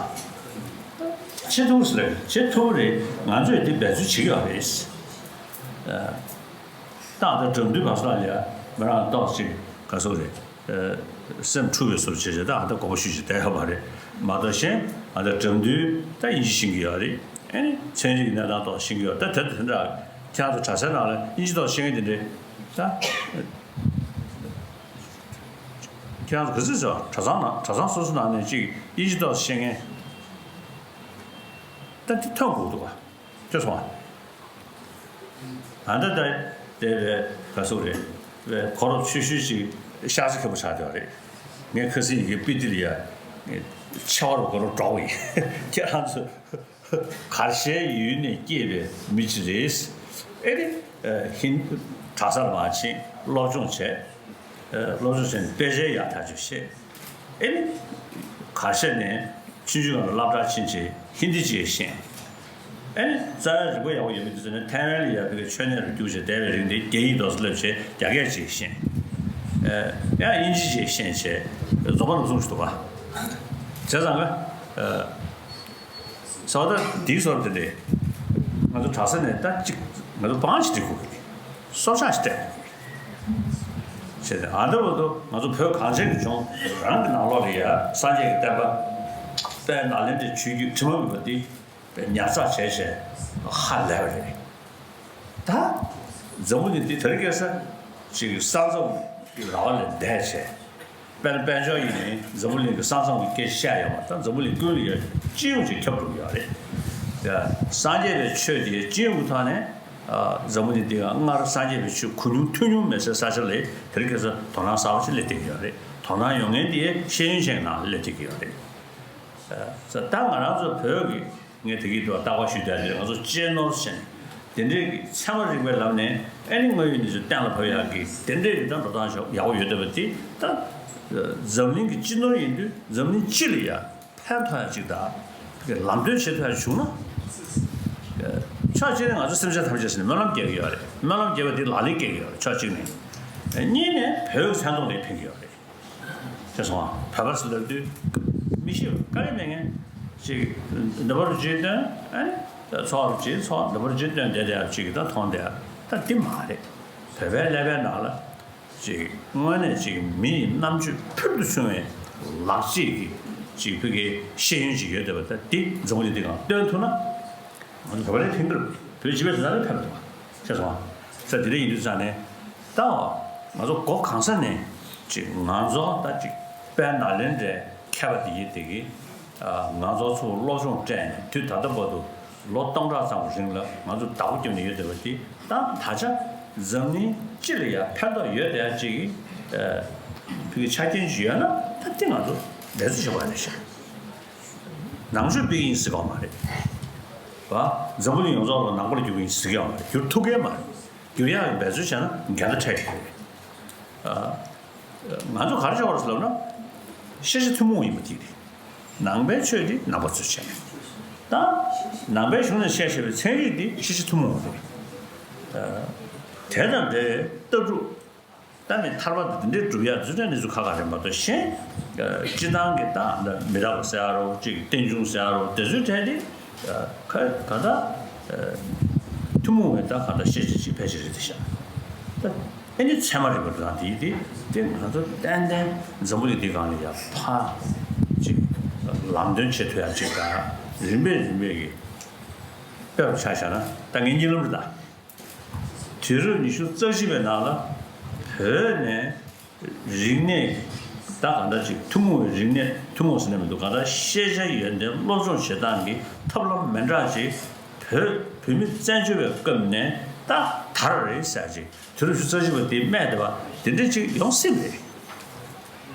བྱེད་ཐུབ་ཟེར་བྱེད་ཐུབ་རེད། ང་ཚོས་འདི་འབད་རྩོལ་བྱེད་ཀྱི་ཡོད་རེད། ཏང་དང་འགྲམ་དུས་བར་སོགས་ལ་ཡ་མི་རང་ཏོག་ཅིག་ག་སོག་རེད། སེམས་འཁྲུག་པའི་བཟོ་བྱས་བྱས་ད་ཨ་ད་དགོངས་པ་ཞུ་ཅིག་བསྡད་ཡོད་མ་རེད། མ་གཏོགས་གཞན་ཨ་ད་འགྲམ་དུས་ད་དབྱིན་ཇི་ཤེས་ཀྱི་ཡོད་རེད། ཨེ་ནི་ཚན་རིག་གི་གནས་སྟངས་ཐོག་ཤེས་ཀྱི་ཡོད་ད་དེ་དེ་འདྲ། ཁྱེད་རང་ཚོ་གྲྭ་སའི་ནང་ལ་དབྱིན་ཇི་ཐོག་ཤེས་མཁན་དེ་འདྲས་ད། ཁྱེད་རང་ཚོ་ག་ཚོད་ཚོད་གྲྭ་ཚང་ནང་གྲྭ་ཚང་སོ་སོ་ནང་ནས་ཅིག་དབྱིན་ཇི་ཐོག་ཤེས་མཁན་ད་དེ་ཐོན་དགོས་འདུག་ག་ཁྱོད་སོང་ཨ། ད་ལྟ་ད་དེ་བས་ག་ཟུག་རེད། བས་གོ་རོབ་ཆུ་ཤུལ་ཅིག་ཤག་ཅིག་ཁེ་པོ་ཆགས་བསྡད་པ་རེད། ངས་ཁ་སང་ཡི་གེ་དཔེ་དེབ་ལ་ཡ་ཆེ་བ་རུ་གོ་རོབ་སྒྲོག་པ་ཡིན། ཁྱེད་རང་ཚོ་གར་ཞའི་ཡུལ་ནས་སྐྱེས་པའི་མི་ཅིག་རེད། ཨེ་རེད། ཧིན། གྲྭ་སར་མར་ཕྱིན་སློབ་སྦྱོང་བྱས། སློབ་སྦྱོང་བྱས་ནས་དཔེ་ཆའི་ཡག་ཐག་ཆོད་བཤད། ཨེ་ནི། གར་ཞ་ནས་ཆུང་ཆུང་སྒང་ལ་སློབ་གྲྭར་ཕྱིན་རྗེས་ཧིན་དི་ཅིག་ཤེས། ཨེ་ནི་རྩ་བའི་རིག་པ་ཡག་པོ་ཡོད་མི་འདི་ཚོ་ནི་ཐའེ་ཝན་ལ་ཡ་བའི་མཆོད་གནས་རུ་རྒྱུགས་བྱས་བསྡད་པའི་རིང་དེ་རྒྱ་ཡིག་འདུག་སེ་བསླབས་བྱས་རྒྱ་སྐད་ཅིག་ཤེས། ཡང་དབྱིན་ཇི་ཅིག་ཤེས་བྱས་རྫོང་པ་རུ་ཚུགས་ཤིག་འདུག་ག་བྱས་ཙང་ག་ས་བ་ད་འདིའི་སོར་དེ་ལས་ང་ཚོ་གྲྭ་ས་ནས་ད་ཅིག་ང་ཚོ་བང་ཞིག་སྒྲིག་དགོས་ཀྱི་སྲོག་ཆགས་ཤིག་སྤྲད་དགོས་ཀྱི་བྱས་ཏེ་ཨ་འདྲ་བར་དུ་ང་ཚོ་བོད་གངས་ཅན་གྱི་ལྗོངས་རང་གི་ནང་ལོགས་ལ་ཡ་སངས་རྒྱས་ཀྱི་བསྟན་པ་དཔལ་ནཱ་ལེནྡྲའི་ཆོས་བརྒྱུད་དྲི་མ་མེད་པ་འདི་དཔེ་ཉར་ཚགས་བྱས་བྱས་ཧ་ལས་པ་རེད། ད་འཛམ་བུ་གླིང་འདི་དེ་རིང་ཁ་སང་ཅིག་ས་མཚམས་ཀྱི་ར་བ་ལས་འདས་བྱས། དཔལ་དཔལ་འབྱོར་ཡིན་ནའི་འཛམ་བུ་གླིང་གི་ས་མཚམས་ཀྱི་སྐད་ཆ་བཤད་ཡོད་པ་དང་འཛམ་བུ་གླིང་ཀུན་ལ་ཡོད་སྤྱི་ཡོངས་ཀྱི་ཁྱབ་འགྲོ་གི་ཡོད་རེད། ཡ། སངས་རྒྱས་པའི་ཆོས་དེ་སྤྱི་ཡོངས་ཀྱི་ཐོག་ནས་འཛམ་བུ་གླིང་འདི་ག་སྔར་སངས་རྒྱས་པའི་ཆོས་གོ་མྱོང་ཐོས་མྱོང་མེད་སའི་ས་ཆ་ལ་དེ་རིང་ཁ་སང་དོ་སྣང་གསར་པ་ཞིག་སླེབས་བསྡད་ཀྱི་ཡོད་རེད། དོ་སྣང་ཡོང་མཁན་དེ་ཤེས་ཡོན་ཅན་ནང་སླེབས་བསྡད་ཀྱི་ཡོད་རེད། ད་ང་རང་ཚོ་བོད་ཀྱི་ངས་དེ་གི་ཐོག་རྟག་པར་ཞུས་བསྡད་དེ་ང་ཚོ་གཅེས་ནོར་ཟེར་ནས་དེ་འདྲས་ཀྱི་ཚད་མ་རིག་པའི་ལམ་ནས་ཨེ་ནི་དངོས་ཡོད་གནས་ཚུལ་གཏན་ལ་ཕབ་ཡག་གི་དེ་འདྲས་ཀྱི་ད་འགྲོ་སྟངས་ཤོག་ཡག་པོ་ཡོད་བསྡད་པ་དེ་ད་འཛམ་གླིང་གི་སྤྱི་ནོར་ཡིན་དུས་འཛམ་གླིང་སྤྱི་ལ་ཡ་ཕན་ཐོགས་ཡག་ཅིག་དང་ལམ་སྟོན་བྱེད་ཐུབ་ཡག་བྱུང་ན། ཕྱོགས་གཅིག་ནས་ང་ཚོ་སེམས་ཅན་ཐམས་ཅད་ཟེར་ནས་སྨོན་ལམ་རྒྱག་གི་ཡོད་རེད། སྨོན་ལམ་རྒྱག་པ་དེ་ལག་ལེན་བཀལ་གི་ཡོད་རེད་ཕྱོགས་གཅིག་ནས། གཉིས་ནས་བོད་ཀྱི་མཚན་ཐོག་ལ་ཕན་གི་ཡོད་རེད། ཤེས་སོང་ཨ། བོད་པ་ཟེར་ལབ་དུས་མི་ཤེས་པ་དཀའ་ལས་མེད་མཁན་ཅིག་འདི་པར་རྗེས་སྟོན་ཨ་ནི་ཚོགས་རུ་རྗེས་ཚོགས་འདི་པར་རྗེས་སྟོན་བསྡད་བསྡད་ཅིག་ད་མཐོང་བསྡད་ད་འདི་མ་རེད། བོད་པའི་ཀླད་པའི་ནང་ལ་ཅིག་དངོས་གནས་ཅིག་མི་ཡི་རྣམ་དཔྱོད་ཕུལ་དུ་བྱུང་བའི་ལག་རྗེས་ཀྱི་ཅིག་ཕ་གིའི་ཤེས་ཡོན་ཅིག་ཡོད་བསྡད་པ་ད་འདི་འཛམ་བུ་གླིང་འདི་སྒང་སྟོན་ཐུབ་ན། ང་ཚོ་བོད་པ་ལ་ཕན་གི་རེད། བོད་སྤྱི་པའི་དོན་དག་ལ་ཕན་པ་འདུག་བ། ཤེས་སོང་ཨ། ས་དེ་འདྲ་ཡིན་དུས་ཙང་ནས་ད་ང་ཚོ་སྒོ་གང་ས་ནས་ཅིག་ང་ཚོ་ད་ཅིག་དཔལ་ནཱ་ལེནྡྲའི་མཁས་པ་དེ་ཡིན་དེ་གི་ང་ཚོ་ཚོ་སློབ་སྦྱོང་སྤྲད་ནས་དུས་ད་ལྟ་བར་དུ་ལོ་སྟོང་ཕྲག་ཙམ་གྱི་རིང་ལ་ང་ཚོ་བདག་པོ་བརྒྱབ་ནས་ཡོད་བསྡད་པ་དེ་ད་ད་ཆ་འཛམ་གླིང་སྤྱི་ལ་ཡང་ཕན་ཐོགས་ཡོད་བསྡད་ཡ་ཅིག་གི་ཕ་གི་ཆ་རྐྱེན་ཅིག་ཡོད་ན་ད་དེ་ང་ཚོ་འབད་རྩོལ་བྱེད་དགོས་རེད་ཤག་ནང་ཆོས་སྤེལ་གྱི་ཡིན་ཟེར་གྱི་ཡོད་མ་རེད། བ། འཛམ་བུ་གླིང་ཡོངས་རྫོགས་ལ་ནང་པ་ལ་བསྒྱུར་གྱི་ཡིན་ཟེར་གྱི་ཡོད་མ་རེད། བསྒྱུར་ཐུབ་ཀྱི་མ་རེད། བསྒྱུར་ཡག་གི་འབད་རྩོལ་བྱས་ན་འགལ་ཟླ་འཕྲད་ཀྱི་རེད། ཨ། ང་ཚོ་ག་རེ་བྱེད་དགོས་རེད་ཟེར་ལབ་ན། ཤེས་བྱ་ཐུན་མོང་ཡིན་པ་དེ་རེད། ནང་པའི་ཆོས་དེ་ནང་པ་ཚོས་བྱས། ད། ནང་པའི་གཞུང་ནས་བཤད་བཞིན་པའི་ཚན་རིག་དེ་ཤེས་བྱ་ཐུན་མོང་རེད། ཨ། དེ་དང་འབྲེལ་བའི་ལྟ་གྲུབ། ད་ནི་ཐར་པ་དེ་འདྲའི་སྒྲུབ་ཡག་རྫུ་འཕྲུལ་གནས་ཚུལ་ཁག་ཁག་རེད་མ་གཏོགས་གཞན། སྤྱི་བཏང་གི་ད་མི་རྟག་པ་ཟེར་ཡ་རོ་གཅིག་རྟེན་འབྱུང་ཟེར་ཡ་རོ་དེ་ཚོའི་གྲས་དེ། ཁ་ག་ད། ཐུན་མོང་བའི་ད་ག་ད་ཤེས་བྱ་ཅིག་ཕལ་ཆེར་རེད་དེ་ཤག་ད་ཨེ་ནི་ཚད་མ་རིག་པ་དང་དེའི་དེ་དེ་ང་ཚོ་ཏན་ཏན་འཛམ་བུ་གླིང་འདི་སྒང་ལ་ཡ་ཕ། ཅིག་ལམ་སྟོན་བྱེད་ཐུབ་ཡག་ཅིག་ད་རིམ་པས་རིམ་པས་ཀྱི་དཔེ་རུ་ཆ་བཞག་ན་ད་ངའི་གཉིད་ལམ་རེད་ད། དུས་རབས་ཉི་ཤུ་རྩ་གཅིག་པའི་ནང་ལ་བོད་ནས་རིག་གནས་ད་གང་འདྲ་ཅིག་ཐུན་མོང་བའི་རིག་གནས་ཐུན་མོང་ཟེར་ནས་མི་འདུག་གང་ལྟར་ཤེས་བྱ་ཡོན་ཏན་སློབ་སྦྱོང་བྱེད་སྟངས་ཀྱི་ཐབས་ལམ་མི་འདྲ་ཅིག་བོད་བོད་མི་བཙན་བྱོལ་བའི་སྐབས་ནས་ད་དར་རེད་ཟེར་ཅིག་དུས་རབས་ཉི་ཤུ་རྩ་གཅིག་པ་དེ་སྨྲས་བསྡད་པ་དེ་འདྲ་ཅིག་ཡོང་སྲིད་རེད།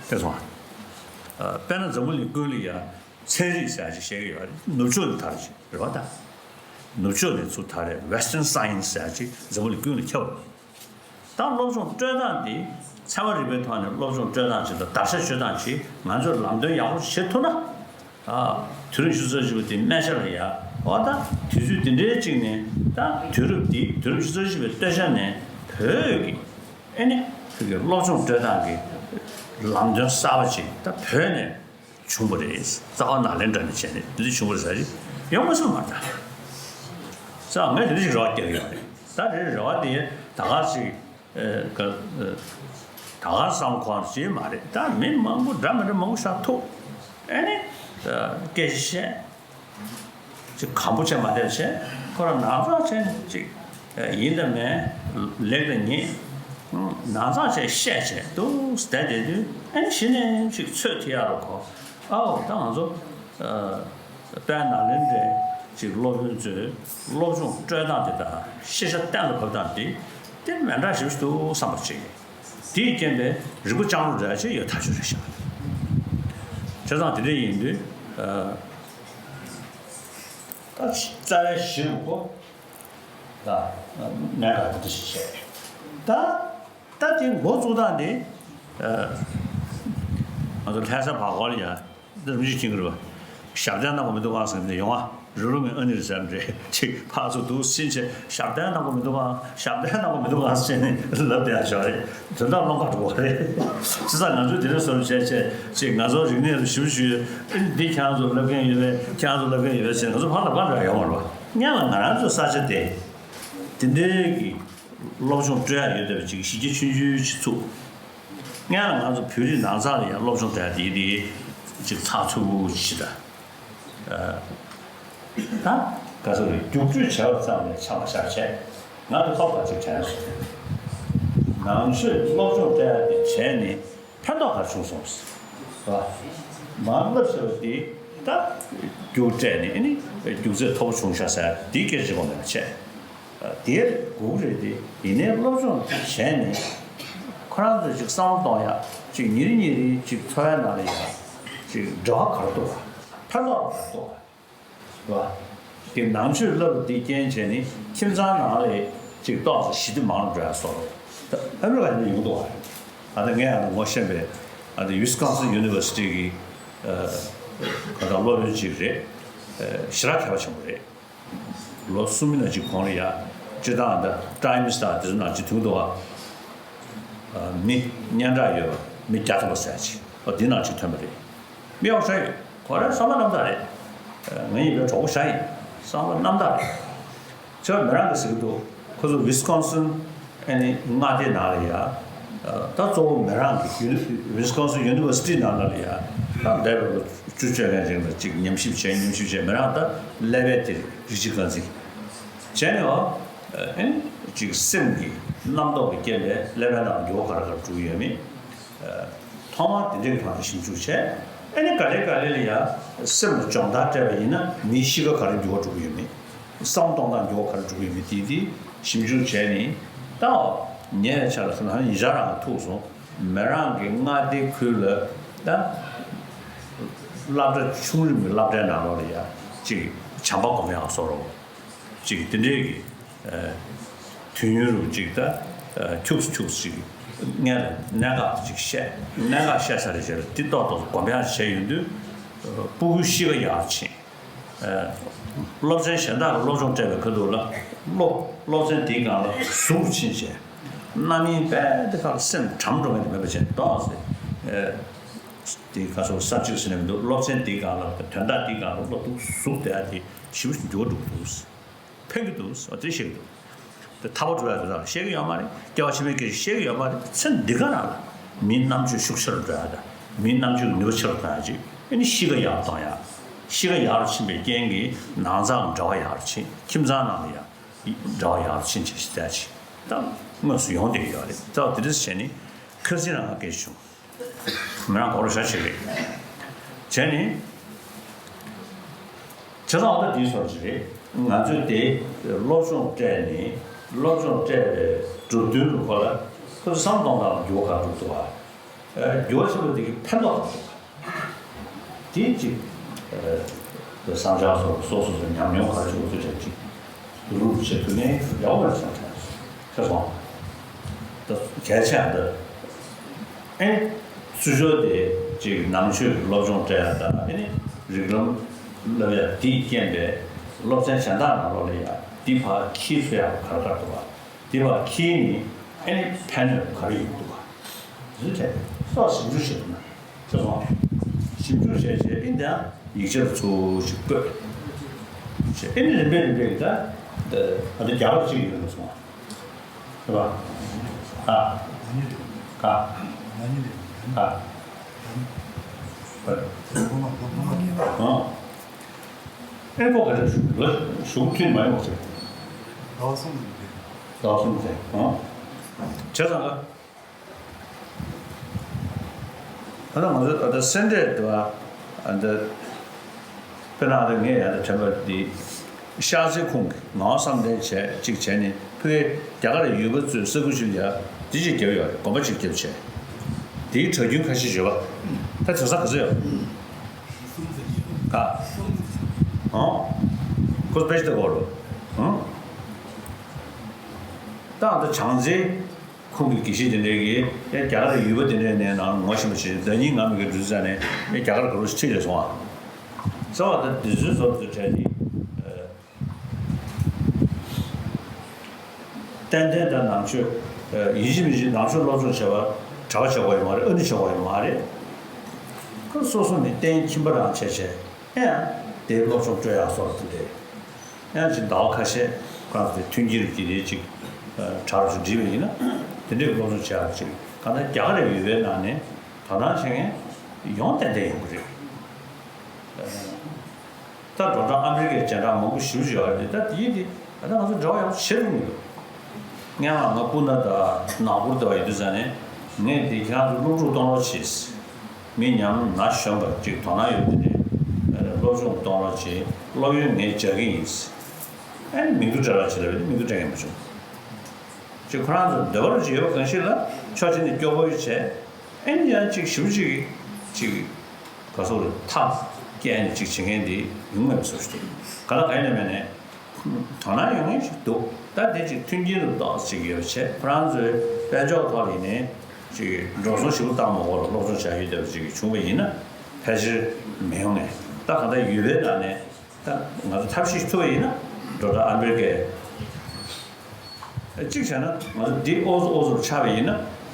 དེ་སོང་ཨ། དཔེར་ན་འཛམ་བུ་གླིང་ཀུན་ལ་ཡ་ཚན་རིག་ཟེར་ཅིག་བཤད་ཀྱི་ཡོད་རེད། ནུབ་ཕྱོགས་ནས་དར་ཅིག་རེད་བ་ད། ནུབ་ཕྱོགས་ནས་ཚུར་དར་རེད། Western Science་ཟེར་ཅིག་འཛམ་བུ་གླིང་ཀུན་ལ་ཁྱབ། ད་སློབ་སྦྱོང་སྤྲོད་སྟངས་འདི་ཚད་མ་རིག་པའི་ཐོག་ནས་སློབ་སྦྱོང་སྤྲོད་སྟངས་ཅིག་དང་བརྡར་ཤ་གཅོད་སྟངས་ཅིག་ང་ཚོས་ལམ་སྟོན་ཡག་པོ་བྱེད་ཐུབ་ན། ཨ། དུས་རབས་ཉི་ཤུ་རྩ་གཅིག་པ་དེ་སྨད་ཆ་ལ་ཡ། འོ་ད་དུས་ཚོད་འདི་འདྲའི་གཅིག་ནས་ད་དུས་རབས་འདི་དུས་རབས་ཉི་ཤུ་རྩ་གཅིག་པའི་སྟོད་ཆ་ནས་ བོད་ཀྱི་ཨེ་ནི་བོད་ཀྱི་སློབ་སྦྱོང་སྤྲོད་སྟངས་ཀྱི་ལམ་སྟོན་གསར་པ་ཅིག་ད་བོད་ནས་བྱུང་བ་རེད། རྩ་བ་ནག་ལན་འདྲ་ནས་བྱས་ནས་འདི་འདྲ་བྱུང་བ་རེད་ཟེར་གྱི་ཡོང་མ་སོང་མ་ད། ས་ངས་འདི་འདྲ་ཞིག་རེ་བ་རྒྱག་གི་ཡོད་རེད། ད་རེད་རེ་བ་དེ་ད་ག་ཞིག་ཨེ་ག་ཨེ་ད་ག་བསམ་ཁོང་ཞིག་མ་རེད། ད་མི་མང་པོ་འདྲ་མི་འདྲ་མང་པོ་ཞིག་ཐུག་ཨེ་ནི་སྐད་ཆ་བཤད། ཅིག་གམ་པོ་བྱས་མ་བསྡད་བྱས་ཁོ་རང་ནང་ཚགས་བྱས་ནས་ཅིག་ཡིན་དང་མིན་ལེགས་དང་ཉེས་ནང་ཚགས་བྱས་བཤད་བྱས་འདུག་བསྡད་བསྡད་དུས་ཨེ་གཞི་ནས་ཅིག་ཚོད་ཐིག་ཡག་རུ་གོ་ཨའོ་ད་ང་ཚོ་དཔལ་ནཱ་ལེནྡྲའི་ཅིག་སློབ་དཔོན་ཚོས་སློབ་སྦྱོང་སྤྲོད་སྟངས་དེ་དང་ཤེས་བྱ་གཏན་ལ་ཕབ་སྟངས་དེ་དེ་མི་འདྲ་ཞིག་འདུག་བསམ་པ་ཅིག་དེས་རྐྱེན་པས་རིག་པ་སྤྱང་རུ་འདྲ་ཅིག་ཡོད་ཐག་ཆོད་རེད་ཤག་བྱས་ཙང་དེ་འདྲ་ཡིན་དུས། ད་རྩ་བའི་གཞི་རུ་གོ་ད་གནད་འགག་འདི་འདྲ་ཞིག་བཤད། ད་ད་དེ་འགོ་བཙུགས་སྟངས་དེ་ང་ཚོ་ལྷ་ས་བར་སྐོར་ལ་ཡ་འདི་རིམ་བཞིན་ཁྱིམ་གྱི་རུ་ཞབས་བརྟན་གནང་དགོས་མི་འདུག་གང་ཟེར་ནས་ཡོང་ང་རུ་རུ་ངའི་ཨ་ནི་རེད་ཟེར་འདྲེ་ཅིག་ཕར་ཚུར་འདུག་ཟིན་ཆེ་ཞབས་བརྟན་གནང་དགོས་མི་འདུག་གང་ཞབས་བརྟན་གནང་དགོས་མི་འདུག་གང་ཟེར་ནས་ལབ་བསྡད་ཡ་ཞོག་རེད། དོན་དག་རླུང་ཁ་འགྲོ་བ་རེད། བྱས་ཙང་ང་ཚོས་དེ་འདྲ་བཟོ་འདྲ་བྱས་བྱས་ཅིག་ང་ཚོ་རིག་གནས་ལ་ཞིབ་ཞུས་ཨ་ནི་འདི་ཁྱེད་རང་ཚོ་ལབ་མཁན་ཡོད་པས་ཁྱེད་རང་ཚོ་ལབ་མཁན་ཡོད་པས་ཟེར་ང་ཚོ་ཕར་ལབ་ག་འདྲ་ཡོང་བ་རེད་བ། སྔོན་ལ་ང་རང་ཚོའི་ས་ཆ་དེ་དེ་འདྲའི་གི་སློབ་སྦྱོང་སྤྲོད་ཡ་ཡོད་བསྡད་པ་ཅིག་གཞི་རྒྱ་ཆུང་ཆུང་ཅིག་ཚུགས། སྔོན་ལ་ང་ཚོ་བོད་རིགས་ནང་ཚགས་ལ་ཡང་སློབ་སྦྱོང་སྤྲད་ཡ་དེ་དེ་ཅིག་ཚགས་ཚུད་པོ་ཅིག་ད། ད་ག་ཚོད་རེད་རྒྱུགས་སྤྲོད་བྱས་པ་ཙམ་ལས་ཆ་མ་བཞག་བྱས་ང་ཚོ་ཧོབ་ཁ་ཅིག་དྲན་སོང་། ནང་ཆོས་སློབ་སྦྱོང་སྤྲད་ཡ་དེ་བྱས་ནས་ཕན་ཐོགས་ག་རེ་བྱུང་སོང་ཟེར་བ། མང་སློབ་ཟེར་བ་དེ་ད་རྒྱུགས་སྤྲད་ནས་ཨ་ནི་རྒྱུགས་ཚད་མཐོ་པོ་བྱུང་ཤག་ཟེར་དེའི་སྐད་ཆ་གོ་མེད་པ་བྱས། དེར་སྒུག་རེད་དེ་ཡིན་ནའི་སློབ་སྦྱོང་བྱས་ནས་ཁོ་རང་ཚོས་ཅིག་བསམ་བློ་གཏོང་ཡག་ཅིག་ཉིན་རེ་ཉིན་རེ་ཅིག་འཚོ་བའི་ནང་ལ་ཡང་ཅིག་འབྲེལ་བ་ག་རེ་འདུག་ག་ཕན་ཐོགས་ག་རེ་འདུག་ག་རེད་བ། དེ་ནང་ཆོས་བསླབ་པ་དེ་རྐྱེན་བྱས་ནས་ཁྱིམ་ཚང་ནང་ལ་ཅིག་ཏོག་ཙམ་ཞི་བདེ་མང་རུ་འགྲོ་ཡག་སོགས་ད་ཨ་མི་རི་ཀ་ཡིན་ན་ཡོང་འདུག་ག་རེད། ད་ལྟ་ངས་ཨ་ནི་ངོ་ཤེས་པའི་ཨ་ནི་ཝི་སི་ཀོན་སིན་ཡུ་ནི་ཝར་སི་ཊི་གི་ག་ད་སློབ་དཔོན་ཅིག་རེད། ཞེ་དྲག་མཁས་པ་ཆེན་པོ་རེད། ལོ་གསུམ་ཡིན་ན་གཅིག་གོང་ལ་ཡ། སྤྱིར་བཏང་ད་ཊའིམ་སི་དང་དེ་ཚོ་ནང་གཅིག་ཐོན་འདུག་ག་མི་སྙན་གྲགས་ཡོད་པ་མི་བརྒྱ་ཐམ་པ་ཟེར་ཅིག་ཨོ་དེ་ནང་གཅིག་ཐོན་པ་རེད། མི་ཡག་ཤ་ཡོད་ཁོ་རའི་བསམ་པ་རྣམ་དག་རེད། ང་ཡིན་པའི་གྲོགས་པོ་ཤ་ཡིན་བསམ་པ་རྣམ་དག་རེད། ཆོས་མི་རང་གི་ཟེར་གི་འདུག་ཁོ་ཚོ་ཝི་སི་ཀོན་སིན་ཨ་ནི་མངའ་སྡེ་ནང་ལ་ཡ། ད་གཙོ་བོ་མི་རང་གི་ཝི་སི་ཀོན་སིན་ཡུ་ནི་ཝར་སི་ཊི་ནང་ལ་ཡ། ད་འདས་པའི་ལོ་བཅུ་བཅོ་ལྔའི་རིང་ལ་ཅིག་ཉམས་ཞིབ་བྱས་ཉམས་ཞིབ་བྱས་མི་རང་ད་ཀླད་པའི་དེ་རིགས་གཅིག་རྐང་འཛིན་བྱས་ནས་ཨ་ནི་ཅིག་སེམས་ཀྱི་རྣམ་རྟོག་གི་རྐྱེན་པས་ཀླད་པའི་ནང་འགྱུར་བ་ག་རེ་ག་རེ་འགྲོ་གི་ཡོད་མེད། ཐོག་མར་དེ་འདྲའི་ཐོག་ནས་ཞིབ་འཇུག་བྱས། ཨ་ནི་ག་ལེ་ག་ལེ་ལ་ཡ་སེམས་ལ་སྦྱོང་བརྡར་སྤྲད་པ་ཡིན་ན་མིའི་གཤིས་ཀ་ག་རེ་འགྱུར་བ་འགྲོ་གི་ཡོད་མེད། བསམ་གཏོང་སྟངས་འགྱུར་བ་ག་རེ་འགྲོ་གི་ཡོད་མེད་དེ་དེ་ཞིབ་འཇུག་བྱས་ནས་ད་ཉེ་བའི་ཆར་ལ་ཟེར་ན་ཡིན་ཤག་རང་ཐུག་སོང་། མི་རང་གི་མངའ་སྡེ་ཁུལ་ལ་ད་སློབ་གྲྭ་ཆུང་རིམ་གྱི་སློབ་གྲྭའི་ནང་ལོགས་ལ་ཡ་ཅིག་བྱམས་པ་སྒོམ་ཡག་བཟོ་འདྲ། ཅིག་དེ་འདྲའི་གི་དུས་ཡུན་རུ་ཅིག་ད་ཁྱུགས་ཁྱུགས་ཅིག་སྔོན་ལ་གནད་འགག་ཅིག་བཤད་གནད་འགག་བཤད་ཚར་རེ་བྱས་ལ་དེ་ཏོག་ཏོག་སྒོམ་ཡག་བྱས་ཡོང་དུས་སྤུ་གུའི་གཤིས་ཀ་ཡག་ཕྱིན། སློབ་ཚན་གཞན་དག་ལ་སློབ་སྦྱོང་སྤྲད་པའི་ཁ་ཐུག་ལ་སློབ་སློབ་ཚན་དེའི་སྒང་ལ་ཟུག་ཕྱིན་བྱས་རྣམ་སྨིན་དཔེ་དེ་ཁ་ལ་སེམས་གྲམ་འགྲོ་མཁན་དེ་མེད་པ་བྱས་ཏོག་ཙེ་དེའི་ཁ་སོ་སབ་ཇེག་ཟེར་ནས་མི་འདུག་སློབ་ཚན་དེའི་སྒང་ལ་དོན་དག་དེའི་སྒང་ལ་སློབ་ཕྲུག་ཟུག་བསྡད་ཡ་དེ་ཞེ་པོ་ཅིག་འགྱུར་བ་འགྲོ་གི་འདུག་ཕན་གྱི་འདུག་ཨ་དེ་ཤེས་ཀྱི་འདུག་དེ་ཐར་པ་འགྲོ་ཡ་དེ་དག་ཤེས་ཀྱི་ཡོད་མ་རེད། སྐྱེ་བ་ཕྱི་མའི་སྐད་ཆ་ཤེས་ཀྱི་ཡོད་མ་རེད། ཚེ་འདི་ག་རང་ལ་མིའི་རྣམ་དཔྱོད་ཤུགས་ཆེ་རུ་འགྲོ་ཡ་དང་མིའི་རྣམ་དཔྱོད་ཀྱི་ནུས་པ་ཆེ་རུ་གཏོང་ཡ་ཅིག་ཨ་ནི་གཤིས་ཀ་ཡག་རུ་གཏོང་ཡ། གཤིས་ཀ་ཡག་རུ་ཕྱིན་པའི་རྐྱེན་གྱིས་ནང་ཚང་གི་འབྲེལ་བ་ཡག་རུ་ཕྱིན། ཁྱིམ་ཚང་ནང་ལ་ཡང་འབྲེལ་བ་ཡག་རུ་ཕྱིན་བྱས་ཤིག་བལྟས་ཅིག་ད་དངོས་སུ་ཡོང་བསྡད་ཀྱི་ཡོད་རེད། ད་དེ་འདྲ་བྱས་ནས་ཁ་སང་རང་ང་སྐད་ཆ་བྱུང་། མི་རང་གོ་རོ་ཤ་ཞིག་རེད། བྱས་ནས། བྱས་ཙང་ད་འདིའི་སོར་ཞིག་རེད། ང་ཚོས་དེ་སློབ་སྦྱོང་སྤྲད་ནས་སློབ་སྦྱོང་སྤྲད་པའི་གྲུབ་དོན་རུ་ཁོ་ལ་ཁོ་ཚོ་བསམ་གཏོང་སྟངས་ལ་འགྱུར་བ་ག་རེ་འགྲོ་འདུག་ག་འགྱུར་བ་ཕྱིན་པ་དེ་གི་ཕན་ཐོགས་ག་རེ་འདུག་ག་དེ་གཅིག་བསམ་འཆར་སོགས་སོ་སོ་སོ་ཉམས་མྱོང་ག་རེ་བྱུང་ཚུལ་ཅིག་རུབ་རུབ་བྱེད་ཐུབ་ན་ཡག་པོ་རེད་བསམ་འཆར་ཤེས་སོང་། ད་གལ་ཆེ་བ་འདི། ཨེ། སུ་ཞོ་དེ་ཅིག་ནང་ཆོས་ཀྱི་སློབ་སྦྱོང་སྤྲད་ཡ་དང་ཨེ་ནི་རིགས་ལམ་བསླབ་ཡ་དེས་རྐྱེན་པས་སློབ་ཚན་གཞན་དག་ནང་ལོགས་ལ་ཡ་འདི་ཕར་འཁྱེར་ཚུད་ཡ་ག་རེ་ག་རེ་འདུག་ག་འདི་ཕར་འཁྱེར་ནས་ ཨེ་ནི་ཕན་ནུས་ག་རེ་ཡོང་འདུག་ག་འདི་ཐད་སོགས་ཞིབ་འཇུག་བྱེད་དགོས་ན་ཁྱེད་ཚོ་ཞིབ་འཇུག་བྱས་རྗེས་ཨེ་འདི་ཡང་ཡིག་ཆ་ལ་ཚུར་ཞིག་བཀོད་བྱས་ཨེ་ནི་རིམ་པས་རིམ་པས་ཀྱི་ད་ད་ད་རྒྱ་གར་གཅིག་ཡོད་ལ་སོང་བ། རེད་པ། ཨ། ཨ། ཨ། ཨ། ཨེ་ཁོ་ག་ཚོད་ཞུགས་ལ་ཞུགས་མཐུན་མ་ཡོང་ཟེར། ཟླ་བ་གསུམ་ཙམ་རེད། ཟླ་བ་གསུམ་ཙམ་ཨང་། བྱས་ཙང་ག་ད་ལྟ་ང་ཚོ་ད་ལྟ་སེ་འབྲས་དུ་བ་ཨ་འདི། དཔེར་ན་ཨ་ད་ངས་ཡང་ད་དྲན་པ་འདི། ཤར་རྩེ་ཁོངས་ཀྱི་ངག་དབང་བསམ་གཏན་བྱས་གཅིག་བྱས་ནས་ཕ་གིའི་རྒྱ་གར་ཡུལ་པ་ཚོའི་ས་ཁུལ་ཞིག་ལ་ཡ་འདི་གཅིག་བརྒྱབ་ཡོད་རེད། དགོན་པ་གཅིག་བརྒྱབ་བྱས། དེའི་གྲྭ་རྒྱུན་ཁ་ཤས་ཡོད་པ། ད་དེང་སང་ག་ཚོད་ཡོད། ག་ཨང་། ཁོ་ཚོ་ཕལ་ཆེར་ད་གོ་རོ། ཨང་། ད་ཨ་ད་བྱང་རྩེ་ཁོངས་ཀྱི་དགེ་བཤེས་དེ་འདྲས་ཀྱིས་ཡ་རྒྱ་གར་ཡུལ་པ་དེ་འདྲས་ནས་ནང་ངོ་ཤེས་པ་བྱས་ཟླ་ཉིན་ང་མི་གི་འགྲུལ་ས་ནས་ཡ་རྒྱ་གར་ག་རུ་ཁྲིད་ལས་སོང་ཨ། ཟེར་བ་ད་དེ་ཚོའི་ཟོར་དུ་བྲལ་ཏེ། ཏན་ཏན་ད་ནང་ཆོས། ཡིན་གཅིག་མིན་གཅིག་ནང་ཆོས་སློབ་སྦྱོང་བྱེད་པར་གྲྭ་པ་བྱེད་དགོས་ཡོད་མ་རེད། ཨ་ནི་བྱེད་དགོས་ཡོད་མ་རེད། ཁོ་སོ་སོ་ནས་གཏན་ཁྱིམ་པ་རང་བྱས་བྱས་ཨེ་ཡང་དེའི་སློབ་སྦྱོང་སྤྲོད་ཡག་སོགས་དེ་འདྲས། ཡང་ཅིག་ཟླ་བ་ཁ་ཤས་ཁོ་རང་ཚོ་དེ་མཐུན་རྐྱེན་གྱི་རེད་ཅིག་གྲྭ་རུ་ཅིག་འགྲིག་པ་ཡིན་ན་དེ་འདྲས་སློབ་སྦྱོང་བྱེད་ཡག་ཅིག་གང་ལྟར་རྒྱ་གར་ཡུལ་པའི་ནང་ནས་དོ་སྣང་བྱེད་མཁན་ཡོང་ཏན་ཏན་ཡོང་གི་རེད། ད་འགྲོ་གྲབས་ཨ་མི་རི་ཀའི་རྗེས་འབྲང་མང་པོ་ཞེ་པོ་ཅིག་ཡོད་རེད། ད་དེ་ཡིན་དེ་ད་ལྟ་ང་ཚོ་འབྲེལ་བ་ཡག་པོ་བྱེད་ཐུབ་མི་འདུག་སྔོན་མ་ང་སྤུ་ན་དང་ནག་པུར་དུ་ཡོད་དུས་ཙང་ནས་ངས་དེ་ཁྱེད་རང་ཚོ་སློབ་ཕྲུག་གཏོང་རོགས་བྱེད། མི་ཉམས་ན་གཞོན་པ་ཅིག་དོ་སྣང་ཡོད་དེ་ནས་སློབ་སྦྱོང་གཏོང་རོགས་བྱེད། སློབ་ཡོན་ངས་རྒྱག་གི་ཡིན། ཨ་ནི་མིང་ཐོ་སྤྲད་རོགས་བྱེད་ལབ་ཡོད་དེ་མིང་ཐོ་སྤྲད་མཁན་མ་བྱུང་། ཅིག་ཁོ་རང་ཚོ་འདོད་པ་རུ་ཅིག་ཡོད་པ་གང་ཞིག་ལ་ཕྱོགས་གཅིག་ནས་སྐྱོ་པོ་ཡོད་བྱས། ཨེ་ནི་ཡང་ཅིག་ཞེ་པོ་ཅིག་ཅིག་ག་སོགས་རེད་ཐབས་སྐྱེལ་ནས་ཅིག་བྱེད་མཁན་དེ་ཡོང་མེད་པ་བཟོ་ཞིག་འདུག་ག་ལ་ག་ཡིན་ན་མེད་ནས་དོ་སྣང་ཡོང་མཁན་ཞིག་འདུག་ད་དེ་ཅིག་མཐུན་རྐྱེན་རུ་ཏོག་ཅིག་ཡོད་བྱས་ཁོ་རང་ཚོའི་དཔལ་འབྱོར་ཐོག་ལ་ཡིན་ནའི་ཅིག་འགྲོ་སོང་ཞེ་པོ་བཏང་མ་དགོས་རུ་སློབ་སྦྱོང་བྱ་ཡུལ་དེ་བ་ཅིག་བྱུང་བ་ཡིན་ན་ཕལ་ཆེར་མི་ཡོང་ངས་ད་ག་ད་ཡུལ་པའི་ནང་ནས་ད་ང་ཚོ་ཐབས་ཤེས་ཐུབ་པ་ཡིན་ན་འགྲོ་གྲབས་ཨ་མི་རི་ཀའི། གཅིག་བྱས་ན་ང་ཚོ་འདི་ཨོ་ཙི་ཨོ་ཙི་རུ་ཆགས་པ་ཡིན་ན་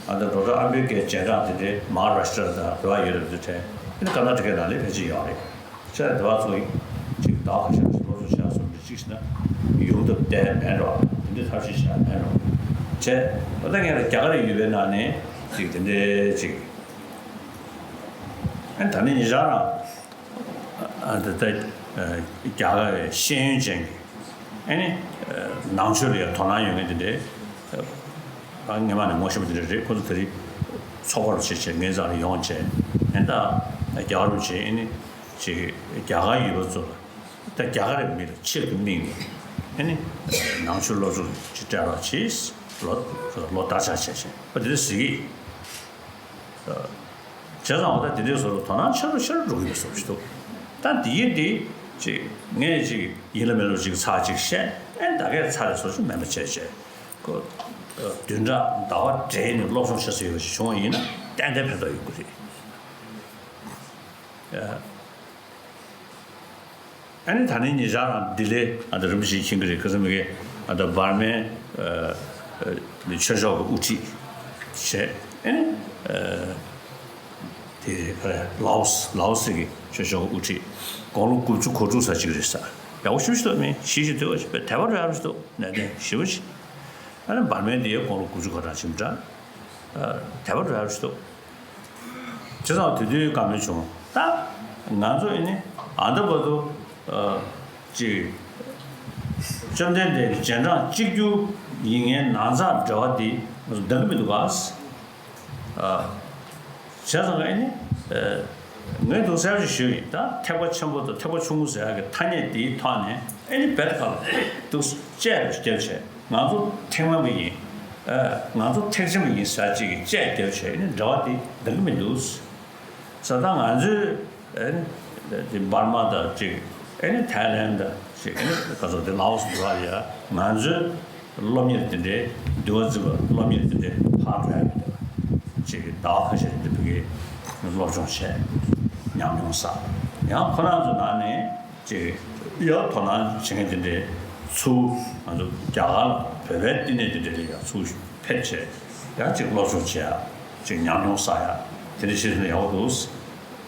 ཨ་ད་འགྲོ་གྲབས་ཨ་མི་རི་ཀའི་རྗེས་འབྲང་དེ་འདྲའི་མ་ཧཱ་རཱ་ཤི་ཏྲ་དང་རེ་བ་ཡོད་རེད་དེ་དྲན་ཨ་ནི་ཀར་ནཱ་ཊ་ཀའི་ནང་ལ་ཕལ་ཆེར་ཡོད་རེད། བྱས་ཙང་དེ་བ་ཚོ་ཅིག་ཟླ་བ་ཁ་ཤས་སློབ་སྦྱོང་བྱས་སོང་རེད་གཅིག་བྱས་ན་ཡོང་ཐབས་བལྟས་མེད་འགྲོ་དེ་འདྲའི་ཐབས་ཤེས་བྱས་མེད་འགྲོ་བྱས་ཨ་ད་ངས་ལ་རྒྱ་གར་ཡུལ་པའི་ནང་ནས་ཅིག་དེ་འདྲའི་ཅིག་ཨ་ད་ནི་ཉེ་ཆར་རང་། ཨ་ད་ལྟ་རྒྱ་གར་བའི་ཤེས་ཡོན་ཅན་གྱི་ཨ་ནི་ནང་ཆོས་ལ་ཡང་དོ་སྣང་ཡོད་མཁན་དེ་འདྲའི་ཨ་སྔོན་མ་ནས་ངོ་ཤེས་པ་དེ་འདྲ་རེད། ཁོ་ཚོ་དེ་རིང་ཚོགས་པ་རུ་བྱས་བྱས་ངའི་རྩ་ལ་ཡོང་བྱས་ཨ་ད་རྒྱ་གར་རུ་བྱས་ཨ་ནི་ཅིག་རྒྱ་གར་ཡུལ་པ་ཚོ་ལ་ད་རྒྱ་གར་རི་མི་ལ་ཆེད་དུ་དམིགས་ནས་ཨ་ནི་ནང་ཆོས་སློབ་སྦྱོང་ཅིག་སྤྲད་རོགས་གྱིས་ལོ་ལོ་ཟླ་ཆ་བྱས་བྱས་ཨ་དེ་འདྲ་ཟེར་གི་ཡིན། བྱས་ཙང་འོ་ད་དེ་འདྲའི་བཟོ་འདྲ་དོ་སྣང་ཆེ་རུ་ཆེ་རུ་འགྲོ་གི་ཡོད་བཟོ་ཞིག་འདུག་ད་འདི་ཡིན་འདི་ཅིག་ངས་ཅིག་ཡིན་ལ་མིན་ལ་ཅིག་ཚར་ཅིག་བཤད་ཨེ་ད་གས་ཚར་རེ་བཟོ་ཞིག་མེད་པ་བྱས་བྱས་ཁོ་བདུན་ཕྲག་ཟླ་བ་སྦྲེལ་ནས་སློབ་སྦྱོང་བྱེད་ས་ཡོད་པ་ཞིག་བྱུང་བ་ཡིན་ན་ཏན་ཏན་ཕན་ཐོགས་ཡོང་གི་རེད། ཨ་ནི་ད་ནི་ཉེ་ཆར་རང་ལྡི་ལི་ཨ་ད་རིན་པོ་ཆེ་མཁྱེན་གྱི་རེད། ཁ་སང་མི་གི་ཨ་ད་འབར་མའི་ཨ་ཨ་ཆོས་ཕྱོགས་ཀྱི་དབུ་ཁྲིད་བྱས་ཨ་ནི་ཨ་དེ་རེད་ག་རེ་ལའོ་སི་ལའོ་སི་གི་ཆོས་ཕྱོགས་ཀྱི་དབུ་ཁྲིད་དགུང་ལོ་དགུ་བཅུ་གོ་དྲུག་ཙམ་ཅིག་རེད་ས་ཡག་པོ་ཞེ་པོ་ཞིག་འདུག་མི་གཤིས་ཤིག་འདུག་ཞེས་པའི་དད་པ་རོལ་ཡག་ཞིག་འདུག་ནས་བརྟན་ཞེ་པོ་ཞིག་ཨ་ནི་འབར་མའི་དེ་ཡང་དགུང་ལོ་དགུ་བཅུ་གོ་གྲངས་ཅིག་འདྲ་ཨ་དད་པ་རོལ་ཡག་ཞིག་འདུག་བྱས་ཙང་དེ་དུས་བཀའ་མོལ་བྱུང་། ད་ང་ཚོ་ཨེ་ནི་ཨ་ད་བར་དུ་ཨ་ཅིག་བཅོམ་ལྡན་འདས་ཀྱི་རྗེས་འབྲང་གཅིག་གྱུར་ཡིན་མཁན་ནང་ཚགས་འབྲེལ་བ་འདི་ང་ཚོ་འདང་གི་མི་འདུག་ག་ཨ་བྱས་ཙང་ཨེ་ནི་ཨ་ངས་འདུག་གསལ་པོ་ཞིག་ཞུ་ཡིན། ད་ཐེག་པ་ཆེན་པོ་དང་ཐེག་པ་ཆུང་ངུ་ཟེར་ཡག་གི་ཐ་སྙད་འདིའི་ཐོག་ནས་ཨེ་ནི་བེད་ཁ་ལ་འདུག་བཅད་པ་ཞིག་བརྒྱབ་བྱས། ང་ཚོ་ཐེངས་མང་པོ་ཡིན། ཨ་ང་ཚོ་ཐེག་ཆེན་པོ་ཡིན་ཟེར་ཅིག་གི་དཔྱད་བརྒྱབ་བྱས་ནས་འབྲེལ་བ་དེ་འདང་གི་མི་འདུག་ཟེར། ད་ང་ཚོས་ཨེ་ནི་འབར་མ་དང་ཅིག་ཨེ་ནི་ཐའི་ལན་དང་ཅིག་ཨེ་ནི་ག་ཚོད་དེ་ལའོ་སི་འགྲོ་ཡ་ང་ཚོའི་སློབ་གཉེར་དེ་འདྲའི་འདུལ་བ་འཛིན་པ་སློབ་གཉེར་དེ་འདྲའི་ཕར་འགྲོ་ཡ་མི་འདུག་ཅིག་ཟླ་བ་ཁ་ཤས་དེ་ཕ་གིའི་སློབ་སྦྱོང་བྱས་ཉམས་མྱོང་བསགས། ཡང་ཁོ་རང་ཚོ་ནང་ནས་ཅིག་ཡང་དོ་སྣང་བྱེད་མཁན་དེ་འདྲའི་ཚུར་ང་ཚོ་རྒྱ་གར་ལ་བོད་པའི་བསྟི་གནས་དེ་འདྲ་ལ་ཡང་ཚུར་ ཕེབས་བྱས་ཡང་ཅིག་སློབ་སྦྱོང་བྱེད་ཡ། ཅིག་ཉམས་མྱོང་བསགས་ཡ། དེ་འདྲ་བྱེད་ཐུབ་ན་ཡག་པོ་འདུག་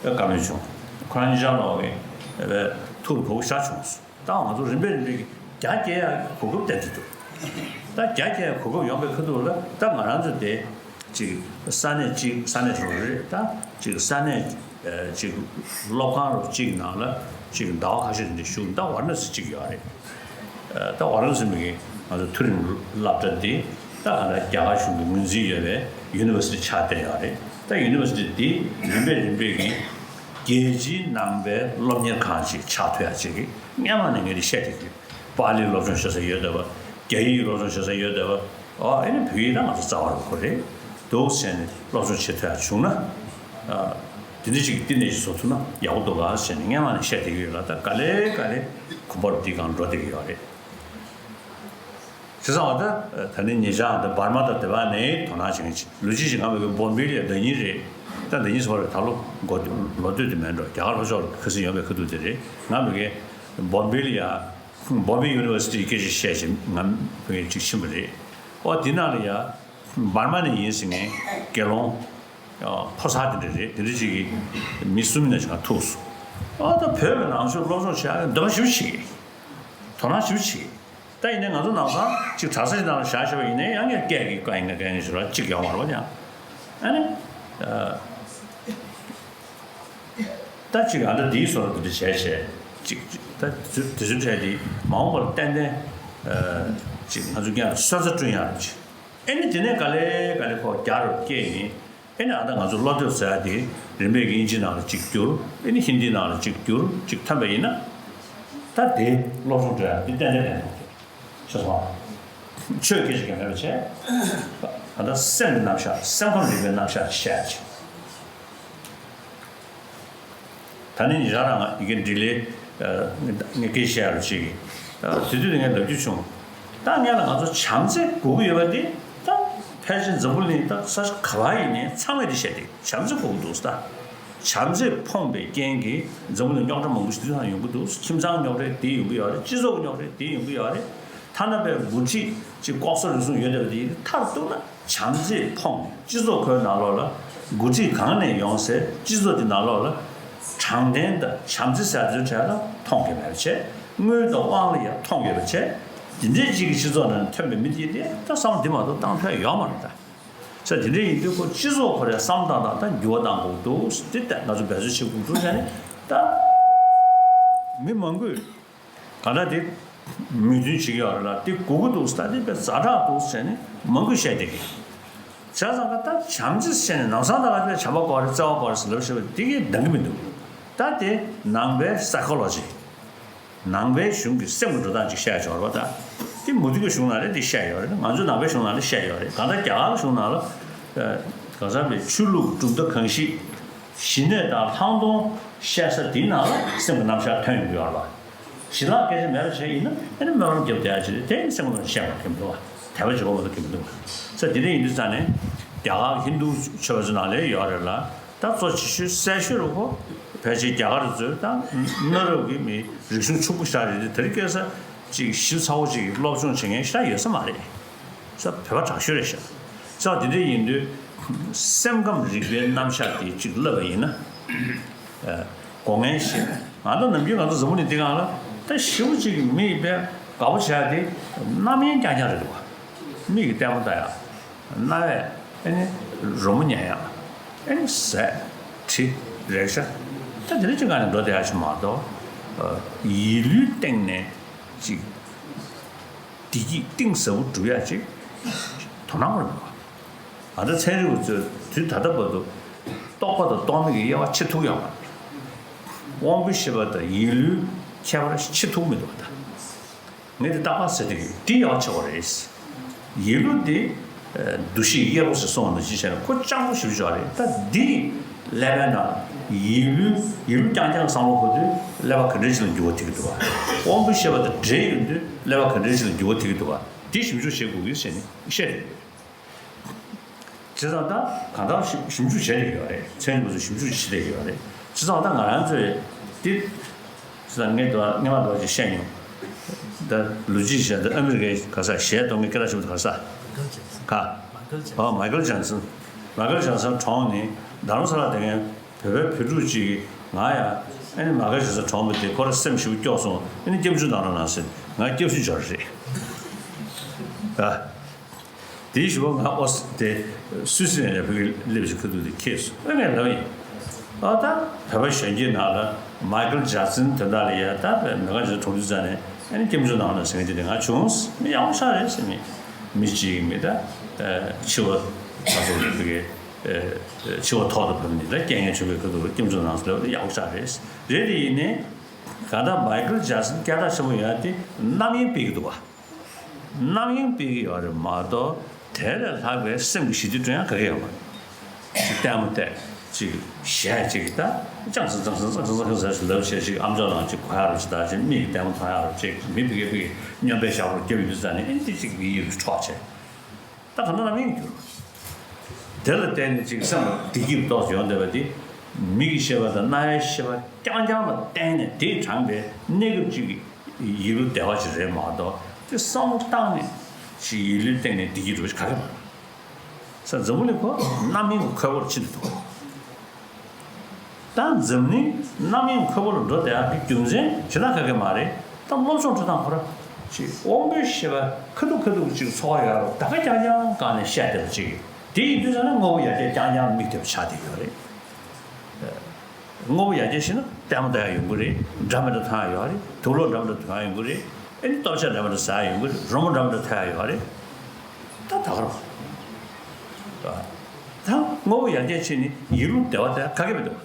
ཟེར་བཀའ་མོལ་བྱུང་། ཁོ་རང་གཉིས་ཆར་ལོག་གི་ཐུགས་ལ་བབས་བཞག་བྱུང་སོང་། ད་ང་ཚོ་རིམ་པས་རིམ་པས་ཀྱི་རྒྱ་སྐྱེད་ཡ་གོ་སྐབས་བསྟན་ཏེ་འདུག་ད་རྒྱ་སྐྱེད་ཡ་གོ་སྐབས་ཡོང་པའི་ཁ་ཐུག་ལ་ད་ང་རང་ཚོ་དེ་ཅིག་ས་གནས་གཅིག་ས་གནས་རེ་རེ་ད་ཅིག་ས་གནས་ཅིག་སློབ་ཁང་རུ་གཅིག་ནང་ལ་ཅིག་ཟླ་བ་ཁ་ཤས་དེ་འདྲ་བཞུགས། ད་ཝཱ་ར་ཎ་སི་གཅིག་ཡོད་རེད། ད་ཝཱ་ར་ཎ་སི་མི་གི་ང་ཚོ་མཐོ་རིམ་སློབ་གྲྭ་འདི་ད་ག་ད་རྒྱ་གར་གཞུང་གི་ངོས་འཛིན་ཡོད་པའི་ཡུ་ནི་ཝར་སི་ཊི་ཆགས་བསྡད་ཡོད་རེད། ད་ཡུ་ནི་ཝར་སི་ཊི་འདི་རིམ་པས་རིམ་པས་ཀྱི་རྒྱལ་སྤྱིའི་ནང་པའི་སློབ་གཉེར་ཁང་ཞིག་ཆགས་ཐུབ་ཡ་ཅིག་གི་སྔན་མ་ནས་ངས་འདི་བཤད་བསྡད་ཀྱི། པཱ་ལིའི་སློབ་སྦྱོང་བྱེད་ས་ཡོད་བསྡད་པ། རྒྱ་ཡིག་སློབ་སྦྱོང་བྱེད་ས་ཡོད་བསྡད་པ། ཨོ་ཨེ་ནི་བོད་ཡིག་ད་ང་ཚོ་རྩ་བ་རུ་ཁོ་རེད་འདུག་ཟེར་ནས་སློབ་སྦྱོང་བྱེད་ཐུབ་ཡ་བྱུང་ན། ཨ། དེ་འདྲ་ཅིག་གི་བསྟི་གནས་ཅིག་བཟོ་ཐུབ་ན་ཡག་པོ་འདུག་ག་ཟེར་ནས་སྔན་མ་ནས་བཤད་བསྡད་ཀྱི་ཡོད་ལ། ད་ག་ལེ་ག་ལེ་གོམ་པ་རུ་འདི་སྒང་འགྲོ་བསྡད་ཀྱི་ཡོད་རེད། བྱས་ཙང་ད་ད་ནི་ཉེ་ཆར་ད་འབར་མ་དང་དེ་བ་ནས་དོ་སྣང་བྱེད་མཁན་ཅིག་ལོ་གཅིག་ཅིག་ང་མི་གི་བོམ་བེ་ལ་ཡ་ཟླ་ཉིན་རེད། ད་ཟླ་ཉིན་ཟེར་བ་རེད། ད་ལོ་འགོ་ལོ་སྟོད་དེ་མིན་འགྲོ། རྒྱ་གར་ལྷོ་ཕྱོགས་ལ་ཁ་སང་ཡོང་བའི་ཁ་ཐུག་དེ་རེད། ང་མི་གི་བོམ་བེ་ལ་ཡ། བོམ་བེ་ཡུ་ནི་ཝར་སི་ཊི་སྐད་ཆ་བཤད་ཅིང་ང་ཕ་གིར་ཅིག་ཕྱིན་པ་རེད། ཨོ་དེ་ནང་ལ་ཡ་འབར་མ་ནས་ཡིན་ཟེར་མཁན་དགེ་སློང་ཕོ་གསར་དེ་འདྲ་རེད། དེ་འདྲ་ཅིག་གིས་མི་གསུམ་ནས་ཅིག་ང་ཐུག་སོང་། ཨོ་ད་བོད་པའི་ནང་ཆོས་སློབ་སྦྱོང་བྱེད་ཡག་གི་འདོད་པ་ཞེ་པོ་བྱེད་ཀྱི། དོ་སྣང་ཞེ་པོ་བྱེད་ཀྱི། ད་ཡིན་ནའི་ང་ཚོ་ནང་སང་ཅིག་གྲྭ་ས་ཅིག་ནང་ལ་བཞག་བཞག་པ་ཡིན་ནའི་ཡང་ངས་སྐད་ཀྱི་བཀའ་ཡིན་ན་སྐད་ཡིན་ཞུ་ར་ཅིག་ཡོང་བ་རེད་པ། ཡང་ཨ་ནི། ད་ཅིག་ཨ་ད་འདིའི་བཟོ་འདྲ་འདི་འདྲ་བྱས་བྱས་ཅིག་ཅིག་ད་དེ་ཚོ་འདྲ་འདི་མ་འོངས་པར་ཏན་ཏན་ཅིག་ང་ཚོ་ཀྱང་སོན་རྩ་བསྐྲུན་ཡག་ཅིག་ཨེ་ནི་དེ་ནས་ག་ལེ་ག་ལེ་ཁོ་རྒྱ་རུ་སྐྱེས་ཡིན། ཨེ་ནི་ཨ་ད་ང་ཚོ་སློབ་དེབ་ཟེར་ཡག་དེ་རིམ་པས་ཀྱི་དབྱིན་ཇི་ནང་ལ་ཅིག་བསྒྱུར། ཨེ་ནི་ཧིན་དི་ནང་ལ་ཅིག་བསྒྱུར། ཅིག་ཐོན་པ་ཡིན་ན་ད་དེ་སློབ་སྦྱོང་སྤྲོད་ཡག་དེ་ཏན་ཏན་ལྡན་ཐུབ་ཀྱི། ཤེས་སོང་། ཆོས་སྐད་ཆ་གང་མེད་པ་བྱས། ད་ལྟ་སེམས་ཀྱི་རྣམ་གཞག་སེམས་ཁམས་རིག་པའི་རྣམ་གཞག་བཤད་ཡ་ཅིག་ད་ནི་ཉེ་ཆར་རང་ཡི་གེ་འབྲི་ལེ་ངས་སྐད་ཆ་བཤད་ཡ་རུ་ཅིག་གིས། དེ་དུས་ངས་ལབ་རྒྱུ་བྱུང་། ད་སྔན་ལ་ང་ཚོ་བྱམས་བརྩེ་དགོས་ཀྱི་ཡོད་པ་འདི་ད་ཕལ་ཆེར་འཛམ་བུ་གླིང་ད་ས་ཆ་ག་བ་ཡིན་ནའི་ཚང་མས་འདི་བཤད་དེ་བྱམས་བརྩེ་དགོས་ཀྱི་འདུག་ད། བྱམས་བརྩེ་ཕོངས་པའི་རྐྱེན་གྱིས་འཛམ་བུ་གླིང་རྙོག་དྲ་མང་པོ་ཞིག་དུས་སང་ཡོང་གི་འདུག་ཁྱིམ་ཚང་རྙོག་དྲ་དེ་ཡོང་གི་ཡོད་རེད། སྤྱི་ཚོགས་རྙོག་དྲ་དེ་ཡོང་གི་ཡོད་རེད། ཐ་ན་པའི་འགོ་ཁྲིད་ཀྱི་ལྐོག་ཟ་རུལ་སུངས་ཡོད་བསྡད་པ་དེ་ཡིན་མཐར་གཏུགས་ན་བྱམས་བརྩེས་ཕོངས་ནས་སྤྱི་ཚོགས་ཁོའི་ནང་ལོགས་ལ་འགོ་ཁྲིད་གང་ནས་ཡོང་སའི་སྤྱི་ཚོགས་དེ་ནང་ལོགས་ལ་དྲང་བདེན་དང་བྱམས་བརྩེ་ཟེར་ཚོའི་གྲས་ལ་མཐོང་གི་མེད་པ་བྱས། དངུལ་དང་དབང་ལ་ཡང་མཐོང་ཡོད་པ་བྱས། དེ་འདྲའི་གཅིག་གི་སྤྱི་ཚོགས་ནང་ནས་ཐོན་པའི་མི་དེ་དེ་ད་བསམ་བློ་འདི་མ་གཏོགས་བཏང་ཐུབ་ཡ་ཡོད་མ་རེད་ད། ས་དེ་འདྲ་ཡིན་དུས་ཁོ་སྤྱི་ཚོགས་ཁོ་རའི་བསམ་སྟངས་དང་ད་འགྱུར་བ་གཏང་དགོས་འདུག་འདི་ལྟ་ང་ཚོ་འབད་རྩོལ་བྱེད་དགོས་འདུག་ཟེར་ནས་ད་མི་མང་པོས་གང་ལྟར་དེ་མོས་མཐུན་བྱེད་ཀྱི་ཡོད་རེད་ལ། དེ་དགོས་ཀྱི་འདུག་ད་དེ་དཔེ་ཛ་དྲག་འདུག་ཟེར་ནས་མང་པོས་བཤད་བསྡད་ཀྱི་ཡོད། བྱས་ཙང་ཀ་ད་བྱམས་བརྩེ་ཟེར་ནས་ནམ་སང་ད་ག་དེ་བྱམས་པ་དགོས་རེད། བརྩེ་བ་དགོས་རེད་ཟེར་ལབ་བཤད་པ་དེ་གིས་འདང་གི་མི་འདུག་ད་དེ་ནང་པའི་སའི་ཀོ་ལོ་ཇི། ནང་པའི་གཞུང་གི་སེམས་ཀྱི་འགྲོ་སྟངས་ཅིག་བཤད་ཆོག་རེད་པ། ད་དེ་མུ་སྟེགས་ཀྱི་གཞུང་ནང་ལ་དེ་བཤད་ཡོད་རེད། ང་ཚོའི་ནང་པའི་གཞུང་ནང་ལ་བཤད་ཡོད་རེད། གང་ལྟར་རྒྱ་གར་གཞུང་ནང་ལ་གང་ཟག་པའི་ཆོས་ལུགས་གྲུབ་མཐའ་གང་ཞིག་ཞི་གནས་དང་ལྷག་མཐོང་བཤད་ས་དེའི་ནང་ལ་སེམས་ཀྱི་རྣམ་གཞག་ཐོན་ཡོང་གི་ཡོད་རེད་པ། ཞི་ལྷག་སྐད་ཆ་མེད་པ་བྱས་ཡིན་ན་ཨ་ནི་སྨོན་ལམ་རྒྱབ་བསྡད་ཡ་ཅིག་རེད། དེ་ནི་སེམས་ཀྱི་རྣམ་གཞག་བཤད་པ་གི་མི་འདུག་པ། དད་པ་བྱེད་དགོས་མ་གཏོགས་གི་མི་འདུག་པ། ས་དེ་འདྲ་ཡིན་དུས་ཙང་ནས་རྒྱ་གར་ཧིན་རྡུ་ཆོས་པ་ཚོའི་ནང་ལ་ཡོད་རེད་ལ། ད་གཙོ་ཆེ་ཤོས་གསལ་ཤོས་རུ་ཁོ་ཕལ་ཆེར་རྒྱ་གར་ཚོས་ད་གནའ་རབས་ཀྱི་མི་རིག་གཞུང་ཕྱུག་པོ་ཞིག་རེད་དེ། དེ་རིང་ཁ་སང་ཅིག་ཞིབ་ཚགས་པོ་ཅིག་སློབ་སྦྱོང་བྱེད་མཁན་ཞིག་ད་ཡོད་ས་མ་རེད། ས་བོད་པ་དྲག་ཤོས་རེད་ཤག་ས་དེ་འདྲ་ཡིན་དུས་སེམས་ཁམས་རིག་པའི་རྣམ་གཞག་དེ་ཅིག་བསླབ་པ་ཡིན་ན་དགོས་ངེས་ཤིག་ང་ཚོ་ནམ་རྒྱུན་ང་ཚོ་འཛམ་བུ་གླིང་འདི་སྒང་ལ་ད་ཞེ་པོ་ཅིག་མི་དཔེ་དགའ་པོ་བྱས་དེ་རྣམ་གཡེང་རྐྱང་རྐྱང་རེད་འདུག་པ། མིག་གིས་ལྟད་མོ་ལྟ་ཡག་རྣ་བས་ཨ་ནི་རོལ་མོ་ཉན་ཡག་ཨ་ནི་ཟས་དྲི་རེག་བྱ་ད་དེ་འདྲ་ཅིག་སྒང་ནས་འགྲོ་བསྡད་ཡག་ཅིག་མ་གཏོགས། ཡིད་ལུས་སྟེང་ནས་ཅིག་བདེ་སྐྱིད་གཏིང་ཟབ་པོ་སྒྲུབ་ཡག་ཅིག་དོ་སྣང་མ་རེད་པ། ང་ཚོ་ཚན་རིག་པ་ཚོས་དུས་ད་ལྟ་བར་དུ་རྟོག་པ་དང་རྟོག་མེད་ཀྱི་དབྱེ་བ་ཕྱེ་ཐུབ་ཡོད་མ་རེད། དབང་པོའི་ཤེས་པ་དང་ཡིད་ལུས་ཁྱད་པར་ཕྱེ་ཐུབ་མི་འདུག་པ། ད་ངས་འདི་རྟག་པར་ཟེར་དུས་འདི་ཡག་ཆེ་བ་རེད། ཡིད་ལུས་འདི་འདུ་ཤེས་གཡེར་པོ་ཟེར་གསུངས་པ་ནང་བཞིན་བྱས་ན་ཁོ་སྤྱང་པོ་ཞེ་པོ་ཅིག་རེད། ད་འདི་ཀླད་པའི་ནང་ཡིད་ལུས་ཡིད་ལུས་རྐྱང་རྐྱང་བསམ་བློ་འཁོར་དུས་ཀླད་པ་ག་འདྲ་ཅིག་ལ་འགྱུར་བ་ཐེབས་ཀྱི་འདུག་པ། དབང་པོའི་ཤེས་པ་དང་འདྲེས་ཡོང་དུས་ཀླད་པ་ག་འདྲ་ཅིག་ལ་འགྱུར་བ་ཐེབས་ཀྱི་འདུག་པ། འདི་ཞིབ་འཇུག་བྱེད་དགོས་ཀྱི་ཟེར་ནས་བཤད་རེད། བྱས་ཙང་ད་གང་ལྟར་ཞིབ་ཞིབ་འཇུག་བྱས་བསྡད་ཡོད་རེད། ཚན་རིག་པ་ཚོས་ཞིབ་འཇུག་བྱེད་བསྡད་ཡོད་རེད། བྱས་ཙང་ད་ང་རང་ཚོས་འདི་བྱས་ཙང་ངས་ད་སྔོན་མ་འདྲ་ཅིག་བཤད་མྱོང་། ད་ལོ་རྒྱུས་བཤད་ད་ཨ་མི་རི་ཀའི་ག་ས་གཞས་གཏོང་མཁན་སྐད་གྲགས་ཆེན་པོ་ག་ས་ ཁ། ཨོ་མའི་ཀལ་ཇེག་སན། མའི་ཀལ་ཇེག་སན་གྲོངས་ནས་རྡ་རམ་ས་ལ་བསྡད་མཁན་བོད་པའི་བུ་ཕྲུག་ཅིག་གིས་ང་ཡང་ཨ་ནི་མའི་ཀལ་ཇེག་སན་གྲོངས་པ་དེ་ཁོ་རང་སེམས་ཞེ་པོ་སྐྱོ་སོང་ཨ་ནི་སྐྱབས་འཇུག་གནང་རོགས་གནང་ཟེར་ང་སྐྱབས་འཇུག་འབྱོར་རེད། ཨ། དེའི་གཞུག་གུ་ང་ཨོ་སི་དེ་སུད་སི་ལན་ལ་ཕ་གིར་སླེབས་ཤིག་ཁ་ཐུག་དེ་ཁེལ་སོང་ཨ་ངས་ལབ་ཡིན། ཨ་ད་བོད་པ་གཞོན་སྐྱེས་ནང་ལ་མའི་ཀལ་ཇེག་སན་དེ་འདྲ་ལ་ཡ་ད་བོད་མི་ག་ཅིག་གྲོངས་དུས་ཙ་ནས་ཨ་ནི་སྐྱབས་འཇུག་གནང་ན་ཟེར་མཁན་དེ་ང་བྱུང་མི་ཡག་པོ་ཤ་རེད་ཟེར་ནས་མི་གཅིག་གིས་མི་ད་འཆི་བ་ད་ཚོ་རེད་ཕ་གི་འཆི་བ་ཐོག་ཏུ་བབས་ནས་ད་རྐྱེན་ངན་བྱུང་བའི་ཁ་ཐུག་སྐྱབས་འཇུག་གནང་ཟེར་ལབ་ཡག་པོ་ཤ་རེད། རེད་དེ་ཡིན་ནའི་གང་ལྟར་མའི་ཀལ་ཇེག་སན་སྐད་གྲགས་ཆེན་པོ་ཡོད་དེ་རྣམ་གཡེང་སྤེལ་གྱི་འདུག་བ། རྣམ་གཡེང་སྤེལ་གྱི་ཡོད་རེད་མ་གཏོགས་དེ་ལས་ལྷག་པའི་སེམས་ཀྱི་ཞི་བདེ་སྐྲུན་ཡག་ག་གེ་ཡོད་མ་རེད། ཅིག་ལྟད་མོ་བལྟས་ཅིག་གཞས་ཅིག་ད་ཅང་ཟིང་ཟང་ཟིང་ཟང་ཟིང་ཟང་ཟིང་ཟེར་ལབ་བྱས་ཅིག་ཨམ་ཅོག་ནང་ཅིག་གོ་ཡག་རེད་ཅིག་ད་ཅིག་མིག་གིས་ལྟད་མོ་མཐོང་ཡག་རེད་ཅིག་མི་ཕ་གི་ཕ་གི་སྨྱོན་པའི་ཞག་པོར་སྐྱོ་ཡོད་དུས་ཙ་ནས་ཨེ་འདི་ཅིག་མི་ཡིད་འཕྲོག་བྱས་ད་ག་ན་རྣམ་གཡེང་གྱུར། དེ་ལ་བརྟེན་ནས་ཅིག་སེམས་ལ་བདེ་སྐྱིད་ཏོག་ཙམ་ཡོང་བསྡད་པ་དེ་མིག་གི་ཤེས་པ་དང་རྣ་བའི་ཤེས་པ་རྐྱང་རྐྱང་ལ་བརྟེན་ནས་དེས་དྲངས་པའི་གནས་སྐབས་ཅིག་གི་ཡིད་བློ་བདེ་བ་ཞིག་རེད་མ་གཏོགས་དེ་བསམ་བློ་བཏང་ནས་ཞིག་ཡིད་བློའི་སྟེང་ནས་བདེ་སྐྱིད་འགྲོ་ཞིག་ག་གེ་མ་རེད། ས་འཛམ་བུ་གླིང་ཁོ་རྣམ་གཡེང་གི་ཁོལ་པོར་ཕྱིན་འདུག་ད་འཛམ་གླིང་རྣམ་གཡེང་ཁོལ་པོ་ལ་འགྲོ་བསྡད་ཡག་གི་རྒྱུ་མཚན་ཇི་ལྟར་ག་གེ་མ་རེད། ད་སློབ་སྦྱོང་འགྲོ་སྟངས་ཁོ་ར་ཅིག་དབང་པོའི་ཤེས་པ་ཁ་ཐུག་ཁ་ཐུག་ཅིག་ཚོར་བ་ཡོད་རུང་ད་ག་རྐྱང་རྐྱང་སྒང་ནས་བཤད་བསྡད་པ་ཅིག་དེ་ཡིན་དུས་ཙ་ན་དངོས་པོ་ཡར་རྒྱས་རྐྱང་རྐྱང་མིག་བལྟས་པ་ཆགས་བསྡད་ཡོད་རེད། དངོས་པོ་ཡར་རྒྱས་ཕྱིན་ན་ལྟད་མོ་ལྟ་ཡག་ཡོང་གི་རེད། འདྲ་མི་འདྲ་མཐོང་ཡག་ཡོད་རེད། དུག་ལོག་འདྲ་མི་འདྲ་ཐོན་ཡག་ཡོང་གི་རེད། ཨེ་ནི་ལྟོ་ཆས་འདྲ་མི་འདྲ་ཟ་ཡག་ཡོང་གི་རེད། རོལ་མོ་འདྲ་མི་འདྲ་ཐོས་ཡག་ཡོད་རེད། ད་ད་ག་རང་ད་དངོས་པོ་ཡར་རྒྱས་ཕྱིན་ནས་ཡིད་བློ་བདེ་བ་དེ་ག་གེ་མི་འདུག་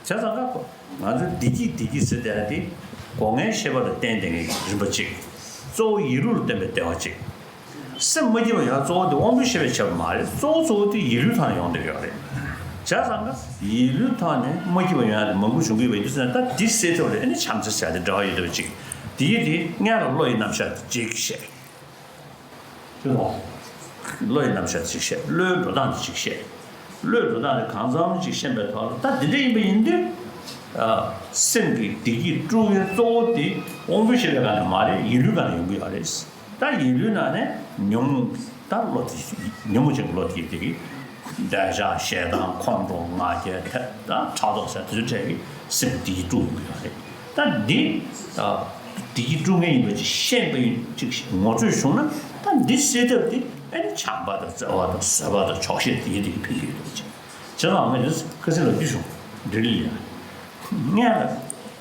བྱས་ཙང་ཀ་ཁོ་ང་ཚོས་བདེ་སྐྱིད་བདེ་སྐྱིད་ཟེར་བསྡད་ཡག་དེ་སྒོ་ལྔའི་ཤེས་པ་ལ་བརྟེན་བསྡད་མཁན་གྱི་རིམ་པ་གཅིག་གཙོ་བོ་ཡིད་བློ་ལ་བརྟེན་པའི་བདེ་བ་གཅིག་སེམས་མ་སྐྱིད་པ་ཡོང་གཙོ་བོ་དེ་དབང་པོའི་ཤེས་པས་བྱས་པ་མ་རེད། གཙོ་བོ་གཙོ་བོ་དེ་ཡིད་བློའི་ཐོག་ནས་ཡོང་བསྡད་ཡོད་རེད། བྱས་ཙང་ཀ་ཡིད་བློའི་ཐོག་ནས་མ་སྐྱིད་པ་ཡོང་ཡག་དེ་མང་པོ་བྱུང་གི་ཡོད་པ་ཡིན་དུས་ཙང་ད་འདི་སེལ་ཐབས་ལ་ཨ་ནི་བྱམས་བརྩེ་ཟེར་ཡག་དེ་འབྲེལ་བ་ཡོད་བསྡད་པ་གཅིག་དེ་ཡིན་དེ་སྔོན་ལ་བློ་ཡི་རྣམ་གཞག་དེ་གཅིག་བཤད། ཅི་ལོ། བློ་ཡི་རྣམ་གཞག་ཅིག་བཤད། བློའི་འགྲོ་སྟངས་དེ་ཅིག་བཤད། བློའི་འགྲོ་སྟངས་དེ་གང་འཚམ་ཅིག་ཤེས་པའི་ཐོག་ལ་ད་འདི་འདྲ་ཡིན་པ་ཡིན་དུས། ཨ། སེམས་ཀྱི་བདེ་སྐྱིད་དཀྲུག་ཡུལ་གཙོ་བོ་དེ་དབང་པོའི་ཤེས་པའི་སྒང་ནས་མ་རེད། ཡིད་བློའི་སྒང་ནས་ཡོང་གི་ཡོད་རེད། ད་ཡིད་བློའི་ནང་ནས་ཉོན་མོངས་ད་བློ་དེ་ཉོན་མོངས་ཅན་གྱི་བློ་དེ་དེ་གི་འདོད་ཆགས་ཞེ་སྡང་ཁོང་ཁྲོ་ང་རྒྱལ་ཐེ་ད་ཕྲག་དོག་ཟེར་དེ་ཚོའི་གྲས་ཀྱི་སེམས་བདེ་སྐྱིད་དཀྲུག་ཡོང་གི་ཡོད་རེད། ད་འདི་ཨ། བདེ་སྐྱིད་དཀྲུག་མཁན་ཡིན་པ་ཅིག་ཤེས་པ་ཡིན་ཅིག་ངོ་སྤྲོད་བྱུང་ན་ད་འདི་སེལ་ཐབས་དེ་ཨ་ནི་བྱམས་པ་དང་བརྩེ་བ་དང་བཟོད་པ་དང་ཆོག་ཤེས་དེ་ཡིན་དེ་ཕན་གྱི་ཡོད་འདུག་ཅེས་བྱས་ཙང་ངས་འདི་ཁ་སང་ལབ་རྒྱུ་བྱུང་འདི་ལ་ཡ་སྔོན་ལ་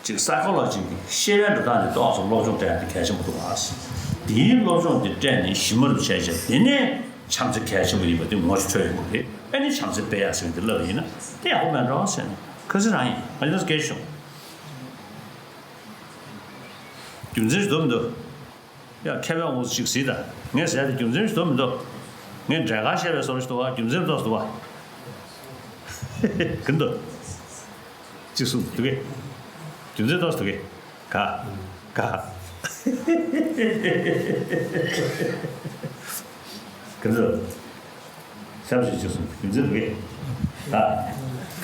ཅིག་སའི་ཁོ་ལོ་ཇི་གི་ཤེས་ཡོན་འགྲོ་སྟངས་དེ་ཏོག་ཙམ་སློབ་སྦྱོང་སྤྲད་ཡག་དེ་གལ་ཆེན་པོ་འདུག་ཨ། དེའི་སློབ་སྦྱོང་དེ་སྤྲད་ནས་ཞིབ་མོ་རུ་བྱས་བྱས་དེ་ནས་བྱམས་བརྩེ་གལ་ཆེན་པོ་ཡིན་པ་དེ་ངོ་སྤྲོད་ཐུབ་ཡོང་གི་རེད། ཨ་ནི་བྱམས་བརྩེ་སྤེལ་ཡག་ཟེར་བ་དེ་ལབ་པ་ཡིན་ན་དེ་ཡག་པོ་མེད་འགྲོ་ཟེར་ནས་ཁ་སང་རང་ཡིན་ང་ལ་སྐད་ཆ་བྱུང་། རྒྱུ་མཚན་ཞིག་འདུག་མི་འདུག་ཡ་མཁས་པའི་དབང་པོ་ཞིག་གཟིགས་དང་། ངས་ཟེར་ཡག་དེ་རྒྱུ་མཚན་ཞིག་འདུག་མི་འདུག་ངས་འབྲས་དཀར་བཤད་པའི་བཟོ་འདྲ་ཞིག་འདུག་བ། རྒྱུ་མཚན་ཏོག་ཙམ་འདུག་བ། ག་འདུག་གཅིག་གསུངས་འདུག་གས། རྒྱུ་མཚན་ཏོག་ཙམ་འདུག་གས། ག་ག་ག་འདུག་ཞབས་ཞུ་བྱེད་སོང་རྒྱུ་མཚན་རེད། ད་ད་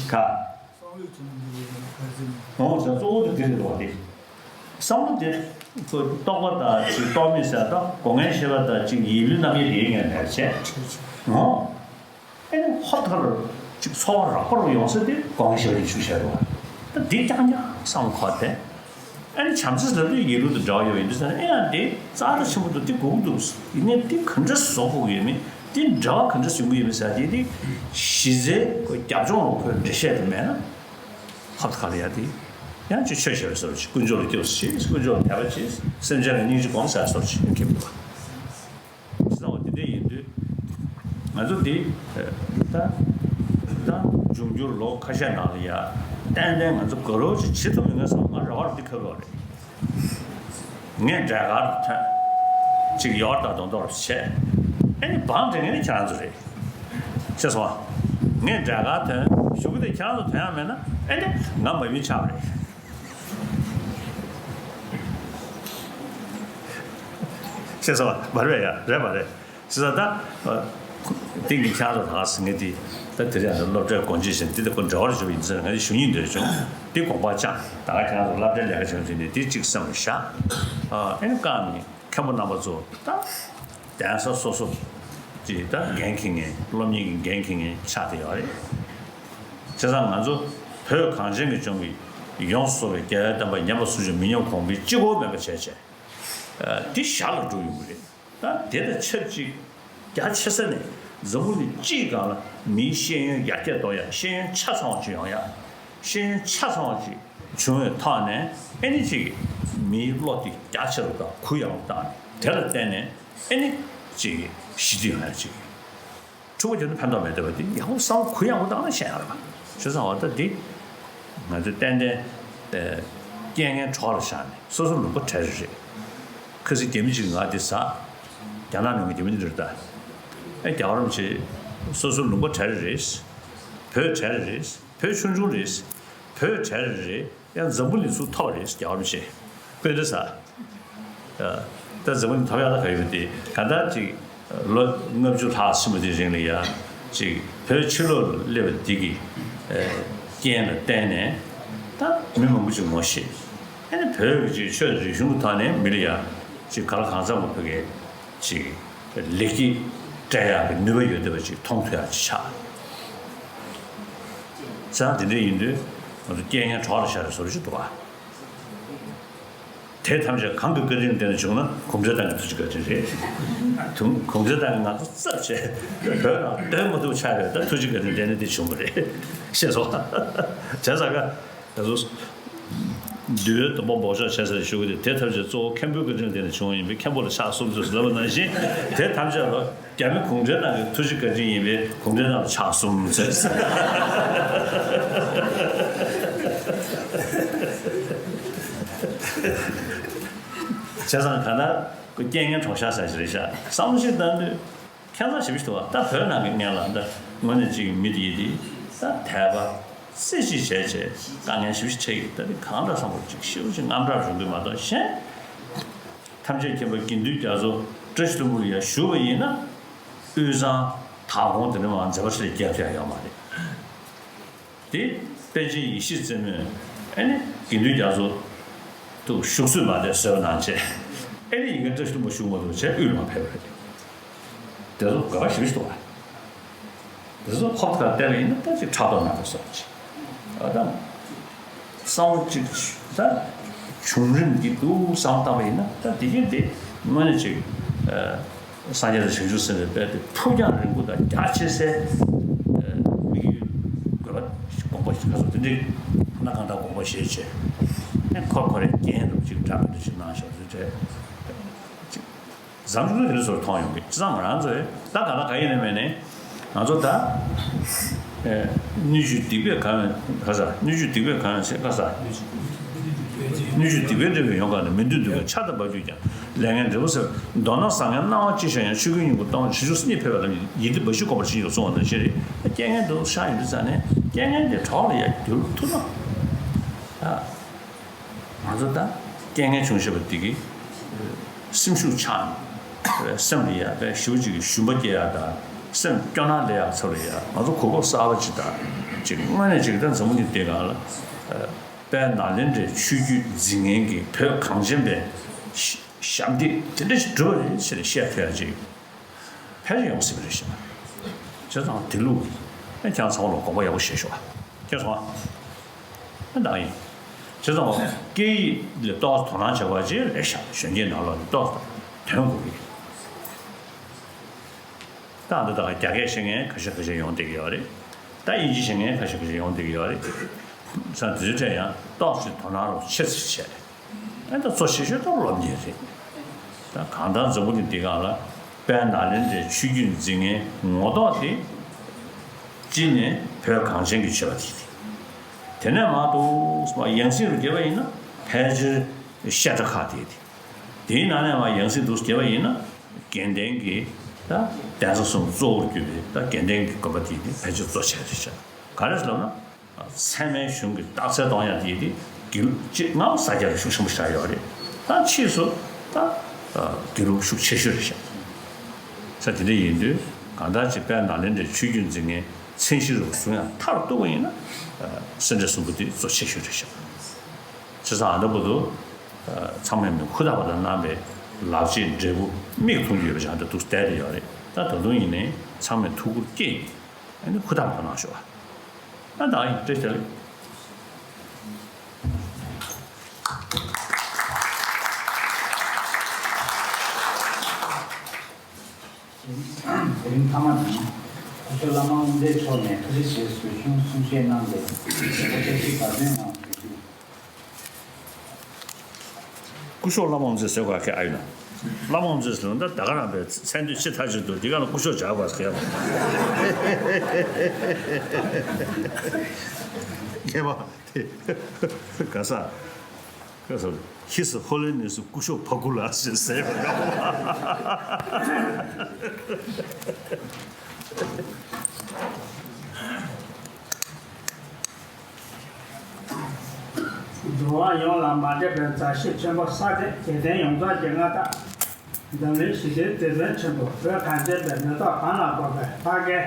ག །ཨོ་ཟེར་གཙོ་བོ་དེ་དེ་རེད་འདུག་བ་དེ། བསམ་བློ་དེ་ཚོ་རྟོག་པ་དང་ཅིག་རྟོག་མེད་ཟེར་དང་སྒོ་ལྔའི་ཤེས་པ་དང་ཅིག་ཡིད་བློའི་རྣམ་དབྱེ་དེའི་ངོས་ནས་བྱས། ཨོ། ཨེ་ནི་ཧོབ་ཐར་ཅིག་ཚོར་བ་རགས་པ་རུ་ཡོང་ས་དེ་སྒོ་ལྔའི་ཤེས་པ་དེ་ཤུགས་ཆེ་རུ་བ། ད་འདི་རྐྱང་རྐྱང་བསམ་བློ་འཁོར་ཏེ། ཨེ་ནི་བྱམས་བརྩེ་ཟེར་དུས་ཡིད་བློ་དང་འབྲེལ་བ་ཡོད་པ་ཡིན་དུས་ཙང་ཨེ་ཡང་འདི་རྩ་ཆེན་པོ་འདུག་འདི་དགོས་ཀྱི་འདུག །ཡིན་ནའི་འདི་ག་འདྲ་བཟོ་དགོས་ཀྱི་ཡོད་མེད་འདི་འབྲེལ་བ་ག་འདྲ་ཡོང་གི་ཡོད་མེད་ཟེར་དེ་འདི་གཞི་རྩའི་རྒྱབ་ལྗོངས་ལ་ཁོའི་འགྲེལ་བཤད་དེ་མེད་ན། ཧོབ་ཐར་ཡ་དེ་ཡང་ཅིག་ཆོས་བྱེད་པའི་བཟོ་འདྲ་ཅིག །དཀོན་མཆོག་ལ་སྐྱབས་སུ་མཆི། དཀོན་མཆོག་ལ་དད་པ་བྱེད། སེམས་ཅན་ལ་སྙིང་རྗེ་སྒོམ་ཟེར་བཟོ་འདྲ་ཅིག་ཁེལ་འདུག །ཅི་ཙམ་བ་དེ་འདྲ་ཡིན་དུས་ང་ཚོ་འདི་ད་ད་འབྱུང་འགྱུར་ལོ་ཁ་ཤས་ནང་ལ་ཡ་ཏན་ཏན་ང་ཚོ་དགའ་རབ་ཅིག་བྱེད་ཐུབ་མི་ངེས་སམ། ང་རེ་བ་འདི་ཁ་ལོ་རེད། ངས་འབྲས་དཀར་ཐོན། ཅིག་ཡོར་དང་དོན་དོར་བྱས། ཨེ་ནི་བང་སྒྲིག་མཁན་ནི་ཁྱེད་རང་ཚོ་རེད། ཤེས་སོང་ཨ། ངས་འབྲས་དཀར་ཐོན་གཞུག་གུ་དེ་ཁྱེད་རང་ཚོ་ཐོན་ཡག་མེད་ན་ཨེ་ནི་ང་མ་བུན་ཆགས་པ་རེད། ཤེས་སོང་ཨ། མ་རེད་ཡ་རེད་མ་རེད། ཟེར་ད། ཏིང་གི་ཁྱེད་རང་ཚོ་ད་ཟེར་ངས་དེ། ད་དེ་རིང་ང་ཚོ་སློབ་གྲྭའི་སྒོ་འབྱེད་བྱས་འདི་དང་ཁོ་འབྲེལ་བ་རེ་བྱུང་བ་ཡིན་ཙང་ང་ཚོས་ཞུ་སྙིང་འདོད་བྱུང་། འདི་དགོངས་པ་བཅངས། ད་ག་ཁྱེད་རང་ཚོ་སློབ་གྲྭའི་ལས་ཀ་བྱེད་མཁན་ཚོས་ནི་འདི་གཅིག་བསམ་བློ་བཞག་ཨ་ཨེ་ནི་བཀའ་མི་མཁན་པོ་རྣམ་པ་ཚོ་ད་གདན་ས་སོ་སོ་ཅིག་ད་འགན་འཁྱེར་མཁན་སློབ་གཉེར་གྱི་འགན་འཁྱེར་མཁན་ཆགས་བསྡད་ཡོད་རེད། བྱས་ཙང་ང་ཚོ་བོད་གངས་ཅན་གྱི་ལྗོངས་ཀྱི་ཡོངས་སུ་རྫོགས་པའི་རྒྱལ་བའི་བསྟན་པ་ཉམས་པ་སུ་ཞིག་མི་ཉམས་གོང་འཕེལ་གཅིག་པོ་མེད་པ་བྱས་བྱས། འདི་ཞར་ལ་འགྲོ་ཡོང་གི་རེད། ད་དེ་དང་ཆབས་ཅིག་རྒྱ་ཆེ་ས་ནས་འཛམ་བུ་གླིང་སྤྱིའི་སྒང་ལ་མིའི་ཤེས་ཡོན་ཡར་རྒྱས་གཏོང་ཡ། ཤེས་ཡོན་ཆ་ཚང་བ་ཅིག་ཡོང་ཡ། ཤེས་ཡོན་ཆ་ཚང་བ་ཅིག་བྱུང་བའི་ཐོག་ནས་ཨེ་ནི་ཅིག་མིའི་བློ་དེ་རྒྱ་ཆེ་རུ་དང་གུ་ཡངས་རུ་བཏང་ནས་དེ་ལ་བརྟེན་ནས་ཨེ་ནི་ཅིག་ཞི་བདེ་ཡོང་ཡ་ཅིག་འཁྲུག་པ་བརྒྱབ་ན་ཕན་ཐོགས་མེད་བསྡད་པ་འདི་ཡག་པོ་བསམ་བློ་གུ་ཡངས་པོ་བཏང་ན་ཤེས་ཡག་རེད་པ། བྱས་ཙང་འོ་ད་འདི་ང་ཚོས་ཏན་ཏན་རྐྱེན་ངན་གྲོགས་ལ་བཞག་ནས་སོ་སོ་ལུང་པ་བྲལ་རེ་རེད། ཁ་སང་རྒྱ་མི་གཅིག་ང་འདི་ཟ། རྒྱ་ནག་ནང་གི་རྒྱ་མི་འདི་རེད་ད། ཨེ་རྒྱལ་བ་རིན་པོ་ཆེ་སོ་སོ་ལུང་པ་བྲལ་རེ་རེད། བོད་བྲལ་རེ་རེད། བོད་ཆུང་ཆུང་རེད། བོད་བྲལ་རེ་རེད། ཡང་འཛམ་བུ་གླིང་ཚུར་ཐོབ་རེད་རྒྱལ་བ་རིན་པོ་ཆེ། དཔེ་འདྲ་ཟ། ད་འཛམ་བུ་གླིང་ཐོབ་ཡག་ད་ག་ཡོད་དེ་ག་ད་ཅིག་ལོ་ལྔ་བཅུ་ལྷག་ཕྱིན་པ་དེའི་རིང་ལ་ཡ་ཅིག་བོད་ཕྱི་ལོགས་ལ་སླེབས་པ་འདི་གི་རྐྱེན་ལ་བརྟེན་ནས་ད་མི་མང་པོ་ཅིག་ངོ་ཤེས། ཨ་ནི་བོད་ཀྱི་ཅིག་ཆོས་རིག་གཞུང་གི་ཐོག་ནས་མི་ལ་ཡ་ཅིག་ག་ལ་གང་འཚམ་པ་བོད་སྐད་ཅིག་ལེགས་སྐྱེས་སྤྲད་ཡག་གི་ནུས་པ་ཡོད་བསྡད་པ་ཅིག་མཐོང་ཐུབ་ཡག་ཅིག་ཆགས། བྱས་ཙང་དེ་འདྲ་ཡིན་དུས་ང་ཚོ་རྐྱེན་ངན་གྲོགས་ལ་ཤར་བའི་བཟོ་འདྲ་ཞིག་འདུག་ག་དེ་ཐམས་ཅད་གང་གི་བཀའ་དྲིན་བརྟེན་ནས་བྱུང་ན་གུང་ཁྲན་ཏང་གི་ཐུགས་རྗེ་བཀའ་དྲིན་རེད། དུང་གུང་ཁྲན་ཏང་གིས་ང་ཚོ་རྩ་བྱས་བོད་ནང་སྡོད་མ་ཐུབ་ཆགས་རེད། ད་ཐུགས་རྗེ་བཀའ་དྲིན་བརྟེན་ནས་འདི་བྱུང་བ་རེད། ཤེས་སོང་། བྱས་ཙང་ང་ཚོ་འདུལ་བའི་སྡོམ་པ་འབོགས་ཆོག་བྱས་ཟེར་ཞུ་གི་རེད། དེ་ཐམས་ཅད་གཙོ་བོ་མཁན་པོའི་བཀའ་དྲིན་བརྟེན་ནས་བྱུང་བ་ཡིན་པས་མཁན་པོ་ལ་ཕྱག་གསུམ་མཛོད་ཟེར་ལབ་པ་ནང་བཞིན་དེ་ཐམས་ཅད་ལ། རྒྱ་མི་གུང་ཁྲན་ཏང་གི་ཐུགས་རྗེ་བཀའ་དྲིན་ཡིན་པས་གུང་ཁྲན་ཏང་ལ་ཕྱག་གསུམ་མཛོད། བྱས་ཙང་གང་ལྟར་ཁོ་རྐྱེན་ངན་གྲོགས་ཤར་ཟེར་གྱི་རེད་ཤག་བསམ་བློ་ཞིག་བཏང་དུས་ཁྱད་མཚར་ཞེ་པོ་ཞིག་འདུག་བ། ད་བོད་ནང་གི་སྔོན་ལ་ད་དངོས་གནས་ཅིག་མི་དེ་ཡིན་དེ་ད་དད་པ་རྩེ་གཅིག་བྱས་བྱས་དཀའ་ངལ་ཞེ་པོ་ཞིག་འཕྲད་ཀྱི། ད་དེ་གང་འདྲ་བསམ་པ་ཅིག་ཤེའུ་ཅིག་དངངས་སྐྲག་རུ་འདུག་མ་གཏོགས་གཞན། ཐམས་ཅད་མཁྱེན་པ་དགེ་འདུན་རྒྱ་མཚོ་བཀྲ་ཤིས་ལྷུན་པོ་ལ་ཡར་བཞུགས་པ་ཡིན་ན། དབུས་གཙང་དྭགས་ཀོང་དེ་འདྲ་མང་མཛད་པ་ཞིག་ལས་རྒྱབ་ཀྱང་ཡོད་མ་རེད། དེ་པཎ་ཆེན་ཡེ་ཤེས་རྩེ་མོས་ཨེ་ནི་དགེ་འདུན་རྒྱ་མཚོ་དུ་བཞུགས་གསོལ་མ་དེ་བཟོས་པ་ནང་བྱས། ཨེ་ནི་ཡི་གེ་བཀྲ་ཤིས་ལྷུན་པོ་བཞུགས་མ་ཐུབ་བྱས་དབུས་ལ་མར་ཕེབས་པ་རེད། དེ་ཚོ་དགོས་པ་ཞེ་པོ་ཞིག་འདུག་བ། དེ་ཚོ་ཧོབ་ཁ་བལྟས་པ་ཡིན་ན་ད་ཅིག་ཕྲག་དོག་ནང་དུ་སོང་ཅིག་ཨ་ད། བསམ་བློ་ཅིག་ད་བྱུང་རིམ་འདི་འདུག་བསམ་བཏང་བ་ཡིན་ན་ད་དེ་གིན་དེ་དངོས་གནས་ཅིག་ཨ་སངས་རྒྱས་དང་བྱང་ཆུབ་སེམས་དཔའི་དཔལ་དེ་ཕུགས་རྒྱང་རིང་པོ་དང་རྒྱ་ཆེ་སའི་ཨ་དམིགས་ཡུལ་དགོས་པ་དགོངས་པ་ཞིག་ག་སོ་དེ་འདྲའི་ན་གང་ལྟར་དགོངས་པ་བཞེས་བྱས་ཨ་ཁོ་ཁོ་རའི་རྒྱན་དུ་ཅིག་འདྲ་མི་འདྲ་ཞིག་གནང་ཤོག་ཟེར་བྱས་ཅིག་འཛམ་གླིང་དེ་ཚོར་མཐོང་ཡོང་གི། བྱས་ཙང་ང་རང་ཚོས་ད་ག་ལ་ག་ཡིན་ནའི་མེད་ནའི་ང་ཚོ་ད་ཨེ་སྣོད་བཅུད་སྡིག་པས་གང་ཡང་ག་ས་སྣོད་བཅུད་སྡིག་པས་གང་ཡང་ཆེ་ག་ས་སྣོད་བཅུད་སྡིག་པས་འབྲས་བུ་ཡོངས་གང་ནས་མི་འདོད་འདོད་པའི་ཆར་དང་འབབ་གྱུར་ཀྱང་ལས་ངན་འབྲས་བུ་ཟད། མདོར་ན་བཟང་ངན་སྣང་བ་ཅི་ཤར་ཡང་ཆོས་ཀུན་སྙིང་པོ་སྟོང་བ་བྱང་ཆུབ་སེམས་ཉིད་འཕེལ་བ་ལ་ཡིད་འདི་འབའ་ཞིག་བསྒོམ་པར་བྱིན་ཞེས་གསུངས་པ་ནང་བཞིན་རེད། རྐྱེན་ངན་འདི་ཚོ་ཤར་ཡོང་དུས་ཙང་ནས་རྐྱེན་ངན་དེ་གྲོགས་ལ་ཡར་བསྒྱུར་ཐུབ་ན། ང་ཚོ་ད་རྐྱེན་ངན་བྱུང་ཤེས་པ་འདི་གིས་སེམས་ཤུགས་ཆག་ནས་སེམས་ལ་ཡ་དཔེ་ཞེ་པོ་ཅིག་གི་ཞུམ་པ་སྐྱེ་ཡ་དང་སེམས་སྐྱོ་སྣང་སླེབས་ཡ་ཚོར་ཡ། ང་ཚོ་གོ་སྐབས་གསར་པ་ཅིག་དང་ཅིག་དངོས་གནས་ཅིག་ད་འཛམ་བུ་གླིང་འདི་སྒང་ལ་དཔལ་ནཱ་ལེནྡྲའི་ཆོས་བརྒྱུད་འཛིན་མཁན་གྱི་བོད་གངས་ཅན་པའི་ཞབས་འདེགས་དེ་འདྲ་ཞིག་བསྒྲུབས་པ་རེད་ཟེར་བཤད་ཐུབ་ཡ་ཅིག་ཕལ་ཆེར་ཡོང་སྲིད་པ་རེད་ཤག་བྱས་ཙང་དེ་ལུགས་ཨེ་ཁྱེད་རང་ཚང་མ་ལ་དགོངས་པ་ཡག་པོ་བཞེས་ཤོག་ཨ་ཁྱེད་ཚང་མ་ཨེ་འདང་ཡིན། བྱས་ཙང་སྐད་ཡིག་ལ་ཏོག་ཙམ་དོ་སྣང་བྱེད་པ་ཅིག་རེད་ཤག་གཞོན་སྐྱེས་ནང་ལོགས་ལ་ཏོག་ཙམ་དོན་དགོས་ཀྱི་རེད། ད་འདི་ད་རྒྱ་སྐད་ཤེས་མཁན་ཁ་ཤས་ཁ་ཤས་ཡོང་བསྡད་ཀྱི་ཡོད་རེད། ད་དབྱིན་ཇི་ཤེས་མཁན་ཁ་ཤས་ཁ་ཤས་ཡོང་བསྡད་ཀྱི་ཡོད་རེད། བྱས་ཙང་དེ་ཚོའི་གྲས་ཡང་ཏོག་ཙམ་དོ་སྣང་རོགས་ཆེ་ཙམ་བྱས། ཨ་ད་གཙོ་ཆེ་ཤོས་ད་སློབ་གཉེར་རེད། ད་གང་ལྟར་འཛམ་བུ་གླིང་འདི་སྒང་ལ་དཔལ་ནཱ་ལེནྡྲའི་ཆོས་བརྒྱུད་འཛིན་མཁན་ངོ་ཐོག་དེ་གཅིག་ནས་བོད་གངས་ཅན་གྱི་ཆོས་པ་དེ་རེད། དེ་ནས་མར་འདུག་སེ་ཡང་སྲིད་རུ་བརྒྱབ་པ་ཡིན་ན་ཕལ་ཆེར་བཤད་གྲྭ་ཁག་དེ་རེད། དེའི་ནང་ནས་མར་ཡང་སྲིད་འདུག་སེ་བརྒྱབ་པ་ཡིན་ན་དགེ་ལྡན་གྱི་ད་གདན་ས་གསུམ་གཙོ་བོར་གྱུར་པའི་ད་དགེ་ལྡན་གྱི་དགོན་པ་དེ་རེད། ཕལ་ཆེར་གཙོ་ཆེ་རེད་ཤག་ག་རེ་ཟེར་ལབ་ན། ཚད་མའི་གཞུང་གི་རྟགས་གསལ་གཏོང་ཡ་དེ་དེ་དགེ་ལུགས་སྤྱི་སྔ་མོ་ས་སྐྱ་ལ་ཤུགས་ཆེན་པོ་བཞག་ཡོད་རེད། ད་ཕྱིས་སུ་ད་དགེ་ལུགས་ཤུགས་ཆེ་ཤོས་རེད་ཤག་ས་དེ་འདྲ་ཡིན་དུས་གང་ལྟར་ཅིག་དཔལ་ནཱ་ལེནྡྲའི་ཆོས་བརྒྱུད་འཛིན་མཁན་ མཚན་གཞི་རུ་བཟུང་ཡང་མཐར་གཏུགས་པ་ཡིན་ན། སེ་འབྲས་གསུམ་པོ་དེ་གཙོ་ཆེ་ཤོས་རེད་ཤག་བྱས་ཙང་ཨ་ད་བར་དུ་ཚང་མས་མི་ཧུར་ཐག་པ་དང་གནང་བའི་ལག་རྗེས་འབྲས་བུ་མིག་མཐོང་རྒྱུ་ཡོད་པ་ཅིག་ཨ་ད་འདུག་བསྡད་དེ་ཡོད་རེད། ད་ད་དུང་ཡིན་ནའི་ཚང་མས་ཐུགས་ཁུར་བསྐྱེད་ནས་ཨ་ནི་ཧུར་ཐག་པ་གནང་ཤོག་ཨ། ད་ད་ཡིན་བཀྲ་ཤིས་བདེ་ལེགས། དེ་རིང་མཐའ་མ་ནི་སྐུ་ཞབས་བླ་མ་དབུ་མཛད་མཆོག་ནས་ཐུགས་རྗེ་ཆེ་ཞུ་གསུང་བཤད་གནང་སྟེ་དགོངས་པ་བཀྲ་ཤིས་བདག་འཛིན་ངང་ཞུ་རྒྱུ། སྐུ་ཞབས་བླ་མ་དབུ་མཛད་ཟེར་དགོས་ཁེ་ཨ་ཡོད་ན། བླ་མ་དབུ་མཛད་ཟེར་ལ་ད་ད་ག་རང་པའི་མཚན་དུས་ཕྱི་ཐག་ཆོད་འདུག་འདི་ག་ལ་སྐུ་ཞབས་བྱ་བ་ཟེར་ཡ་མ། ངེས་པ་དེ་ག་ས། ཁ་སང་ཁྱི་སི་ཧོ་ལེ་ནི་སི་སྐུ་ཞབས་ཕ་གུ་ལ་ཞེས་ཟེར་བ། འགྲོ་བ་ཡོངས་ལ་མ་འདྲེས་པའི་མཛའ་བཤེས་ཆེན་པོ་ས་སྟེང་རྒྱལ་བསྟན་ཡོངས་རྫོགས་ཀྱི་མངའ་བདག་འཛམ་གླིང་ཞི་བདེའི་དེད་དཔོན་ཆེན་པོ་བོད་གངས་ཅན་པའི་མེ་ཏོག་གང་ལ་བབས་པའི་ཕ་རྒན།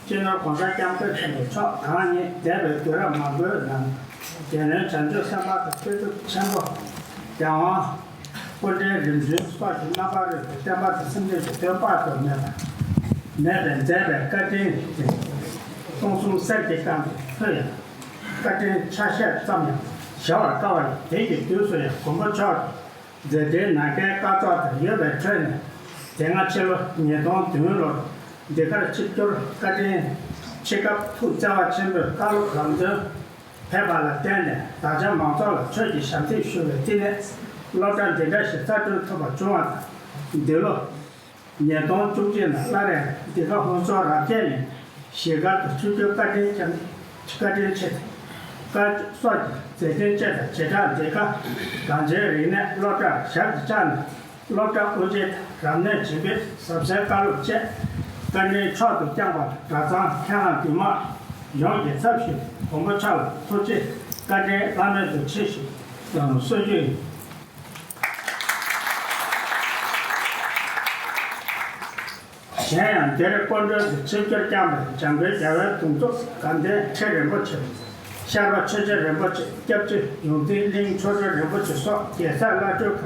སྤྱི་ནོར་༸གོང་ས་༸སྐྱབས་མགོན་ཆེན་པོ་མཆོག་གང་ཉིད་འདས་པའི་དུས་རབས་མང་པོའི་ནང་རྒྱལ་བློན་བྱང་ཆུབ་སེམས་དཔའ་དང་དཔེ་གྲུབ་ཆེན་པོ་རྒྱལ་དབང་སྐུ་ཕྲེང་རིམ་བྱོན་སོགས་ཀྱི་རྣམ་པར་རོལ་པའི་བསྟན་པ་དང་སེམས་ཅན་གྱི་དོན་དཔག་ཏུ་མེད་པ་མེད་པའི་མཛད་པའི་བཀའ་དྲིན་དེ་སྟོང་གསུམ་གསེར་གྱི་སྒང་དུ་ལྷོད་ཡང་བཀའ་དྲིན་ཆ་ཤས་ཙམ་ཡང་བཞག་པར་དཀའ་བ་ཡིན། དེ་ཡི་དུས་སུ་ཡང་མགོན་པོ་མཆོག་གི་མཛད་འཕྲིན་ནམ་མཁའི་སྐར་ཚོགས་ལྟར་ཡོད་པའི་ཁྲོད་ནས། དེ་སྔ་ཕྱི་ལོ་ཉིས་སྟོང་བདུན་ལོར་འདི་གར་ཆིབས་བསྒྱུར་བཀའ་དྲིན་ཆེ་སྐབས་ཐུགས་བརྩེ་བ་ཆེན་པོས་བཀའ་སློབ་ལམ་སྟོན་ཕེབས་པ་ལ་བརྟེན་ནས་བདག་ཅག་མང་ཚོགས་ལ་ཆོས་ཀྱི་ཞབས་འདེགས་ཞུ་བའི་བསྟི་གནས་སློབ་གྲྭ་འདི་འདྲ་ཞིག་གསར་སྐྲུན་ཐུབ་པ་བྱུང་བ་དང་། འདི་ལོ་ཉིས་སྟོང་བཅུ་གཅིག་ལ་སླར་ཡང་འདི་ག་ཧོན་སོར་རབ་རྒྱས་ནས་གཞིས་སྒར་དུ་ཆིབས་བསྒྱུར་བཀའ་དྲིན་ཅན་བཀའ་དྲིན་ཆེ་བཀའ་སོགས་ཀྱི་མཛད་འཕྲིན་བཅས་དང་བྱེ་བྲག་འདི་ག་གངས་ཅན་རིག་གནས་སློབ་གྲྭར་ཞབས་ཀྱིས་བཅགས་ནས་སློབ་གྲྭ་དབུ་འབྱེད་དང་རབ་གནས་བྱིན་འབེབས་ཟབ་གསལ་བཀའ་སློབ་བཅས་བཀའ་དྲིན་མཆོག་ཏུ་བསྐྱངས་པ་དང་གྲྭ་ཚང་ཁྱེད་རྣམས་འདུས་མང་ཡོངས་ཀྱི་ཚབ་ཞུས་མགོན་པོ་མཆོག་ལ་ཐུགས་རྗེ་བཀའ་དྲིན་བླ་མེད་དུ་ཆེ་ཞུ་གསུང་རྒྱུ་ཡིན། གཞན་ཡང་འདིར་སྐུ་མགྲོན་དུ་ཆིབས་བསྒྱུར་བསྐྱངས་པའི་འཇམ་མགོན་རྒྱལ་བའི་གདུང་འཚོབ་དགའ་ལྡན་ཁྲི་རིན་པོ་ཆེ། ཤར་པ་ཆོས་རྗེ་རིན་པོ་ཆེ། སྐྱབས་རྗེ་ཡོངས་འཛིན་གླིང་ཆོས་སྒྲོན་རིན་པོ་ཆེ་སོགས་རྒྱལ་སྲས་བླ་སྤྲུལ་ཁག་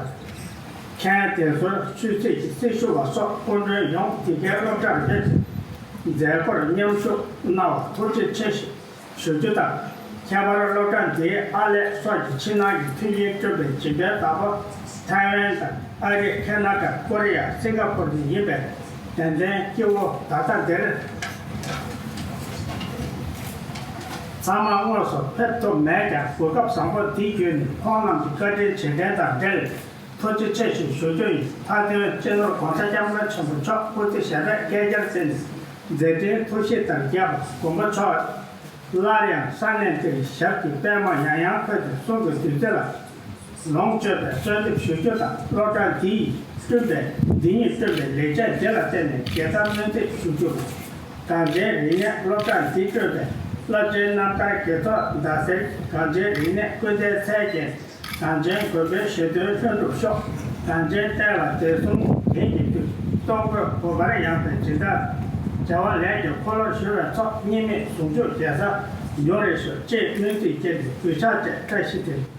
མཁན་སྡེ་ཟུར་ཆོས་སྲིད་ཀྱི་སྲི་ཞུ་བ་སོགས་སྐུ་མགྲོན་ཡོངས་འདི་གའི་སློབ་གྲྭར་ཕེབས་ཏེ་མཛད་སྒོར་མཉམ་ཞུགས་གནང་བར་ཐུགས་རྗེ་ཆེ་ཞུ་རྒྱུ་དང་། ཁྱད་པར་སློབ་གྲྭ་འདིའི་ཨར་ལས་སོགས་ཀྱི་ཕྱི་ནང་གི་མཐུན་རྐྱེན་བསྐྲུན་པའི་སྦྱིན་པའི་བདག་པོ་ཐའེ་ཝན་དང་ཨ་རི། ཁེ་ན་ཌ། ཀོ་རི་ཡ། སིང་ག་ཕོར་བཅས་ཡིན་པས། དད་ལྡན་སྐྱེ་བོ་ད་ལྟ་འདིར་ཚང་མ་དངོས་སུ་ཕེབས་ཐུབ་མེད་ཀྱང་། གོ་སྐབས་བཟང་པོ་འདི་བརྒྱུད་ནས་ཁོང་རྣམས་ཀྱི་བཀའ་དྲིན་རྗེས་དྲན་དང་འབྲེལ་ཐུགས་རྗེ་ཆེ་ཞེས་ཞུ་རྒྱུ་ཡིན། མཐའ་དོན་སྤྱི་ནོར་༸གོང་ས་༸སྐྱབས་མགོན་ཆེན་པོ་མཆོག་སྐུ་ཚེ་ཞབས་པད་བསྐལ་བརྒྱར་བརྟན་ནས་མཛད་འཕྲིན་ཐུགས་བཞེད་ལྟར་རྒྱས་པ། མགོན་པོ་མཆོག་སླར་ཡང་ས་གནས་འདིར་ཞབས་ཀྱི་པད་མོ་ཡང་ཡང་འཁོད་དེ་གསུང་གི་བདུད་རྩི་ལ་ལོངས་སྤྱོད་པའི་གསོལ་འདེབས་ཞུ་རྒྱུ་དང་། སློབ་གྲྭ་འདི་ཡིས་བསྐྲུན་པའི་འདི་ཉིད་བསྐྲུན་པའི་ལེགས་ཆ་འདི་ལ་བརྟེན་ནས་དགེ་མཚན་སྨོན་འདེབས་ཞུ་རྒྱུ། གངས་ཅན་རིག་གནས་སློབ་གྲྭ་འདི་བསྐྲུན་པའི་རླབས་ཆེན་རྣམ་དཀར་དགེ་ཚོགས་ཟླ་ཟེར་གྱིས་གངས་ཅན་རིག་གནས་སྐུལ་འདེད་འཚལ་རྐྱེན། གངས་ཅན་དགོན་པའི་བཞེད་དོན་ལྷུན་གྲུབ་ཤོག་གངས་ཅན་བསྟན་ལ་བདེ་སྲུང་ལྡན་གྱི་དུས། སྟོང་དགོན་གོ་འཕར་ཡངས་པའི་སྦྱིན་བདག་བྱ་བ་ལས་ཀྱི་འཁོར་ལོ་བཞུ་བའི་ཚོགས། གཉིས་མེད་ཟུང་འཇུག་རྒྱལ་ས་ཡོང་རེ་ཤོག་ཅེས་སྨོན་ཚིག་བཅས་ཀྱི་གུས་ཕྱག་བཅས་བཀྲ་ཤིས་བདེ་ལེགས།